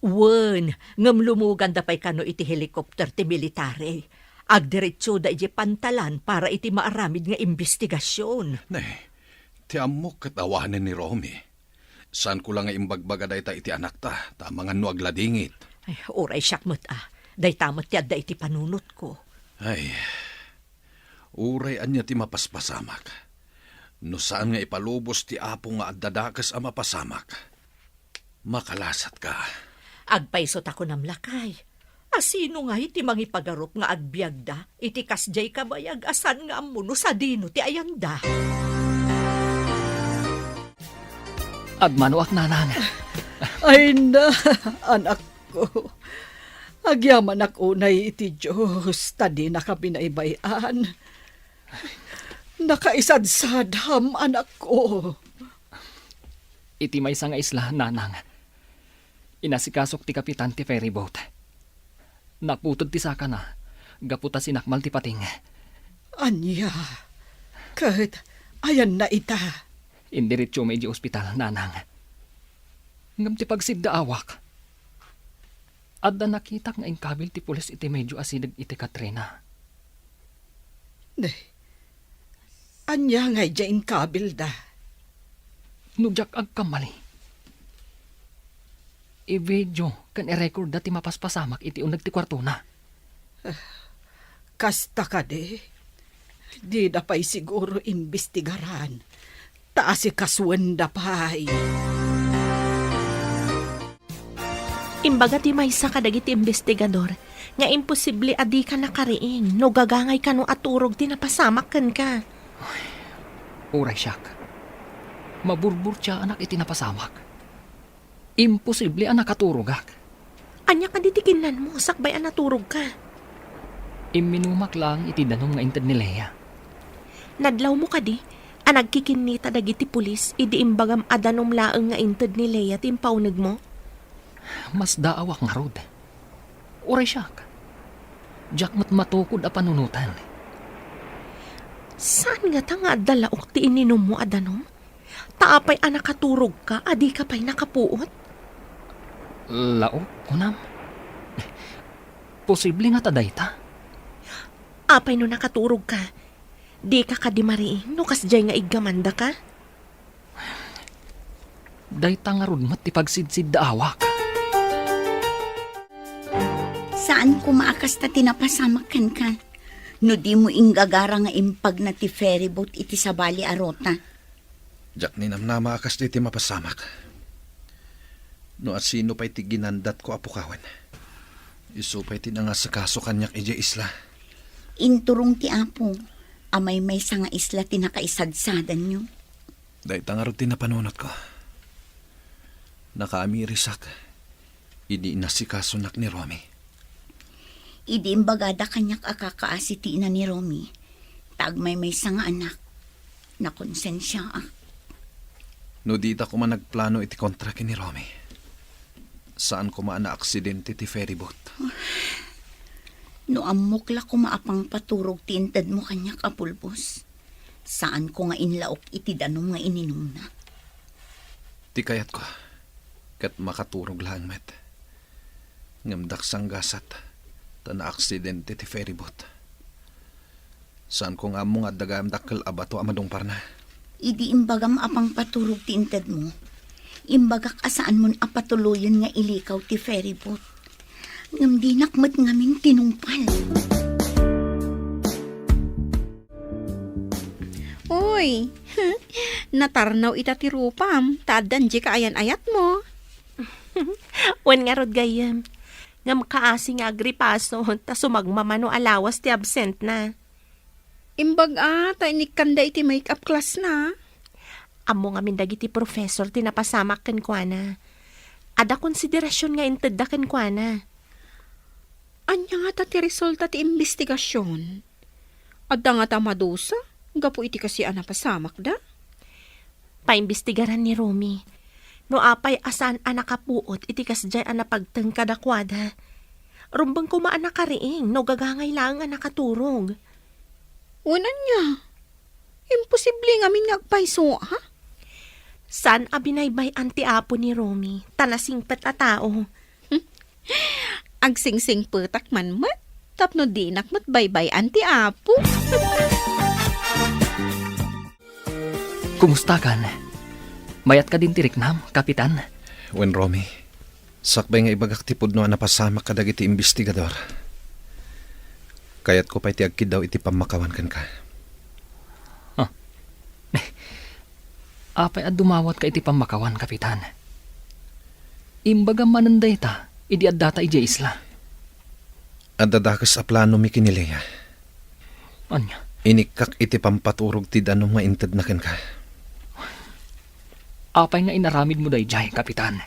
Wen, ngem lumuganda pay kano iti helicopter ti military. Agdiretsoda idiay pantalan para iti maaramid nga imbestigasion. Ne, ti ammok ket awanen ni Romy. Saanko la nga imbagbaga dayta iti anakta, ta amangan no agladingit. Ay, uray siak met a. Dayta met ti adda iti panunotko. Ay, uray ania ti mapaspasamak. No saan nga ipalubos ti Apo nga adda dakes a mapasamak, makalasatka. Agpayso ta kunam, lakay. A sino ngay ti mangipagarup nga agbiagda iti kasdiay kabayag a saan nga ammo no sadino ti ayanda? Agmanoak, nanang. Ay na, anakko. Agyamanak unay iti Dios ta dinaka binaybay-an. Nakaisadsadam, anakko. Iti maysa nga isla, nanang, inasikasok ti kapitan ti ferry boat. Naputed ti sakana, gapu ta sinakmal ti pating. Ania? Ket ayanna ita? Indiretso met idiay ospital, nanang. Ngem ti pagsiddaawak, adda nakitak nga inkabil ti pulis iti medio a sideg iti Katrina. Ne, ania nga idiay inkabilda? No diak agkamali, i-video ken i-recordda ti mapaspasamak iti uneg ti kuartona. Kasta kadi, dida pay siguro imbestigaran, ta asikasuenda pay. Imbaga ti maysa kadagiti imbestigador nga imposible a dika nakariing no gagangay kano a turog ti napasamak kenka. Uray siak, maburburtiaanak iti napasamak. Imposible a nakaturogak. Ania kadi ti kinnanmo sakbay a naturogka? Imminumak laeng iti danum nga inted ni Lea. Nadlawmo kadi a nagkikinnita dagiti pulis idi imbagam a danum laeng nga inted ni Lea ti impaunegmo? Masdaawak ngarud. Uray siak, diak met matukod a panunoten. Saan ngata nga adda laok ti ininummo a danum? Ta apay a nakaturogka a dika pay nakapuot? Laok, kunam? Posible ngata dayta? Apay no nakaturogka? Dika kadi mariing no kasdiay nga iggamandaka? Dayta ngarud met ti pagsidsiddaawak. Saan koma a kasta ti napasamak kenka. No dimo inggagara nga impagna ti ferry boat iti sabali a ruta. Diak ninamnama a kasta ti mapasamak. No asino pay ti ginandatko a pukawen, isu pay ti nangasikaso kaniak idiay isla. Inturong ti Apo a maymaysa nga isla ti nakaisadsadanyo. Dayta ngarud ti napanunotko. Nakaamirisak idi inasikasonak ni Romy. Idi imbagada kaniak a kakaasi ti ina ni Romy, ta agmaymaysa nga anak, nakonsensiaak. No dita koma nagplano iti kontra ken ni Romy, saan koma a naaksidente ti ferry boat. No ammok la koma a pangpaturog ti intedmo kaniak a pulbos, saanko nga inlaok iti danum nga ininumna. Ti kayatko, ket makaturog laeng met. Ngem daksang gasat, ta naaksidente ti ferry boat. Saanko nga ammo nga adda gayam dakkel a bato a madungparna. Idi imbagam a pangpaturog ti intedmo, imbagak a saanmon a patuloyen nga ilikaw ti ferry boat. Ngem dinak met ngamin tinungpal. Uy, natarnaw ita ti rupam, ta addan dika ayan-ayatmo. Wen ngarud gayyem, ngem kaasi nga agripaso, ta sumagmamano a lawas ti absentna. Imbag a, ta inikkanda iti make-up class na. Ammo ngamin dagiti professor ti napasamak kenkuana. Adda konsiderasion nga intedda kenkuana. Ania ngata ti resulta ti imbestigasion? Adda ngata madusa gapu iti kaasi a napasamakda? Paimbestigaran ni Romy no apay a saan a nakapuot iti kasdiay a napagteng kadakuada. Rumbeng koma a nakariing no gagangay laeng a nakaturog. Wen ania? Imposible ngamin nga agpayso, ha? Saan a binaybay-an ti Apo ni Romy, ta nasingpet a tao. Agsingsingpetak man met, tapno dinak met baybay-an ti Apo. Kumustakan? Mayat kadin ti riknam, Kapitan? Wen, Romy, sakbay nga ibagak ti pudno a napasamak kadagiti imbestigador, kayatko pay ti agkiddaw iti pammakawan kenka. Huh. Apay a dumawatka iti pammakawan, Kapitan? Imbagam manen dayta idi addata idiay isla. Adda dakes a planomi ken ni Lea. Ania? Inikkak iti pampaturog ti danum nga intedna kenka. Apay nga inaramidmo daydiay, Kapitan?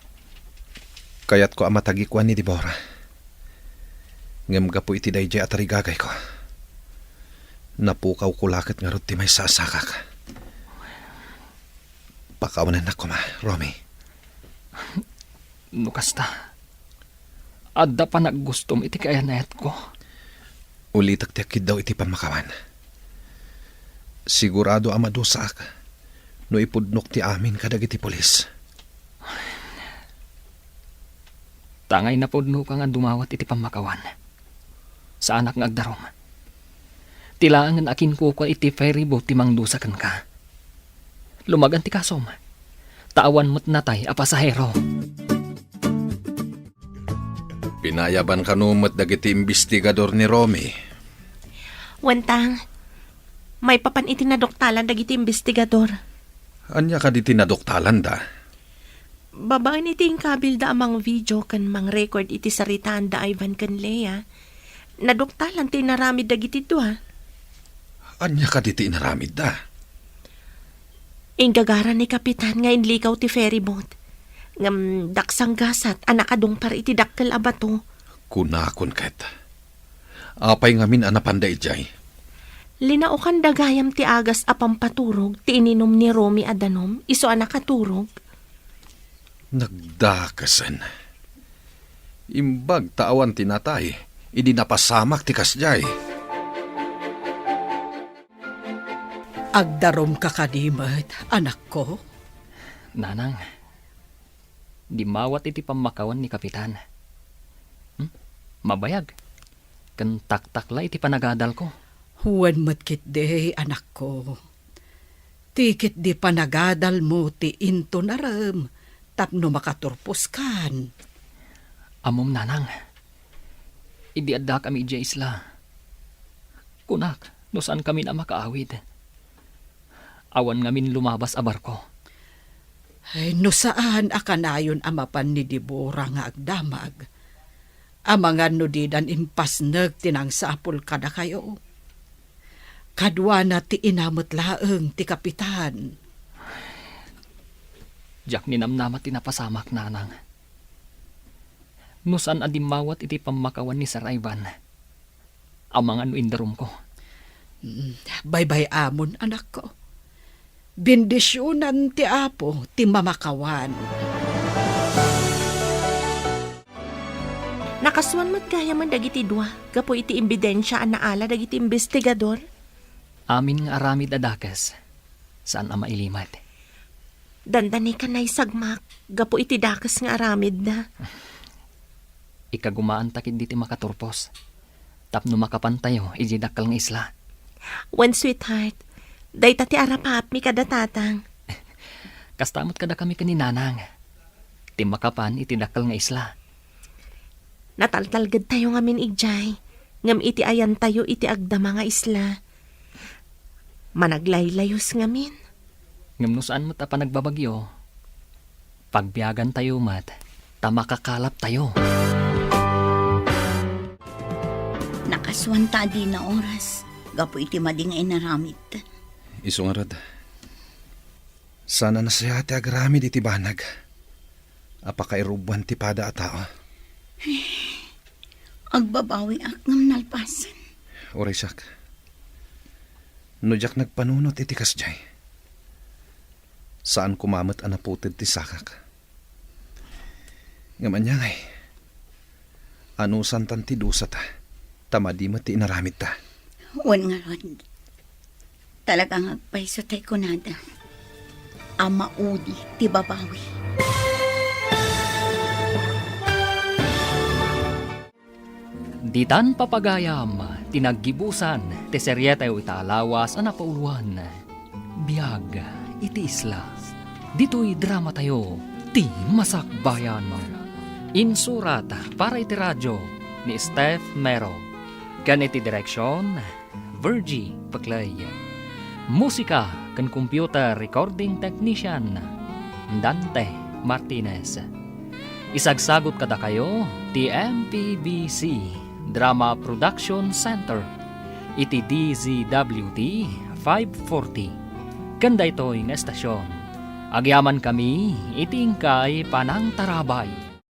Kayatko a matagikuan ni Deborah. Ngem gapu iti daydiay a tarigagayko, napukawko la ket ngarud ti maysa a sakak. Pakawanennak koma, Romy. No kasta, adda panaggustom iti kaayan-ayatko. Ulitek ti agkiddaw iti pammakawan. Sigurado a madusaak no ipudnok ti amin kadagiti pulis. Tangay napudnoka nga dumawat iti pammakawan. Saanak nga agdarum. Ti laengen a kinkukua iti ferry boat ti mangdusa kenka. Lumagan ti kasom, ta awan met natay a pasahero. Pinayaban kano met dagiti imbestigador ni Romy? Wentang, maipapan iti naduktalan dagiti imbestigador. Ania kadi ti naduktalanda? Babaen iti inkabilda a mangvideo ken mangrecord iti saritaan da Ivan ken Lea, naduktalan ti inaramid dagiti dua. Ania kadi ti inaramidda? Inggagara ni Kapitan nga inlikaw ti ferry boat. Ngem daksanggasat a nakadungpar iti dakkel a bato. Kunakon ket, apay ngamin a napanda idiay? Linaokanda gayam ti agas a pampaturog ti ininum ni Romy a danum isu a nakaturog. Nagdakesen. Imbag ta awan ti natay idi napasamak ti kasdiay. Agdarumka kadi met, anakko? Nanang, dimmawat iti pammakawan ni Kapitan. Hmm? Mabayag. Ken taktakla iti panagadalko. Wen met ketdi, anakko. Ti ketdi panagadalmo ti intunarem tapno makaturposkan. Ammom, Nanang, idi addakami idiay isla, kunak no saankamin a makaawid. Awan ngamin lumabas a barko. Ay, no saan a kanayon a mapan ni Deborah nga agdamag, amangan no didan impasnek ti nangsapul kadakayo. Kaduana ti ina met laeng ti kapitan. Diak ninamnama ti napasamak, Nanang. No saan a dimmawat iti pammakawan ni Sir Ivan, amangan no indarumko. Mm, baybay-amon, anakko. Bendisionan ti Apo ti mamakawan. Nakasuan met gayamen dagiti dua gapu iti imbidensia a naala dagiti imbestigador. Amin nga aramid a dakes, saan a mailimed. Dandani ka naisagmak gapu iti dakes nga aramidda. Ikagumaanta ketdi ti makaturpos tapno makapantayo idiay dakkel nga isla. Wen, sweetheart, dayta ti arapaapmi kada tatang. Kasta met kadakami ken ni Nanang, ti makapan iti dakkel nga isla. Nataltalgedtayo ngamin idiay, ngem iti ayantayo iti agdama nga isla, managlaylayus ngamin. Ngem no saan met a panagbabagyo, pagbiagantayo met ta makakalaptayo. Nakasuan ta a dina oras gapu iti madi nga inaramid. Isu ngarud, saan a nasayaat ti agaramid iti banag a pakairubbuan ti pada a tao. Agbabawiak ngem nalpasen. Uray siak, no diak nagpanunot iti kasdiay, saan koma met a naputed ti sakak. Ngem ania ngay, anusantan ti dusata, ta madi met ti inaramidta. Wen ngarud, Talaga nga agpayso tay kunada a maudi ti babawi. Ditan papagayam ti naggibusan ti serietayo ita a lawas a napauloan, Biag iti Isla. Ditoy dramatayo, Ti Masakbayan. Insurat para iti radyo ni Steph Mero. Ken iti direksion, Virgie Peclay. Musika ken computer recording technician, Dante Martinez. Isagsagut kadakayo ti M P B C Drama Production Center iti D Z W T five forty. Ken daytoy nga estasion, agyamankami iti inkay panangtarabay.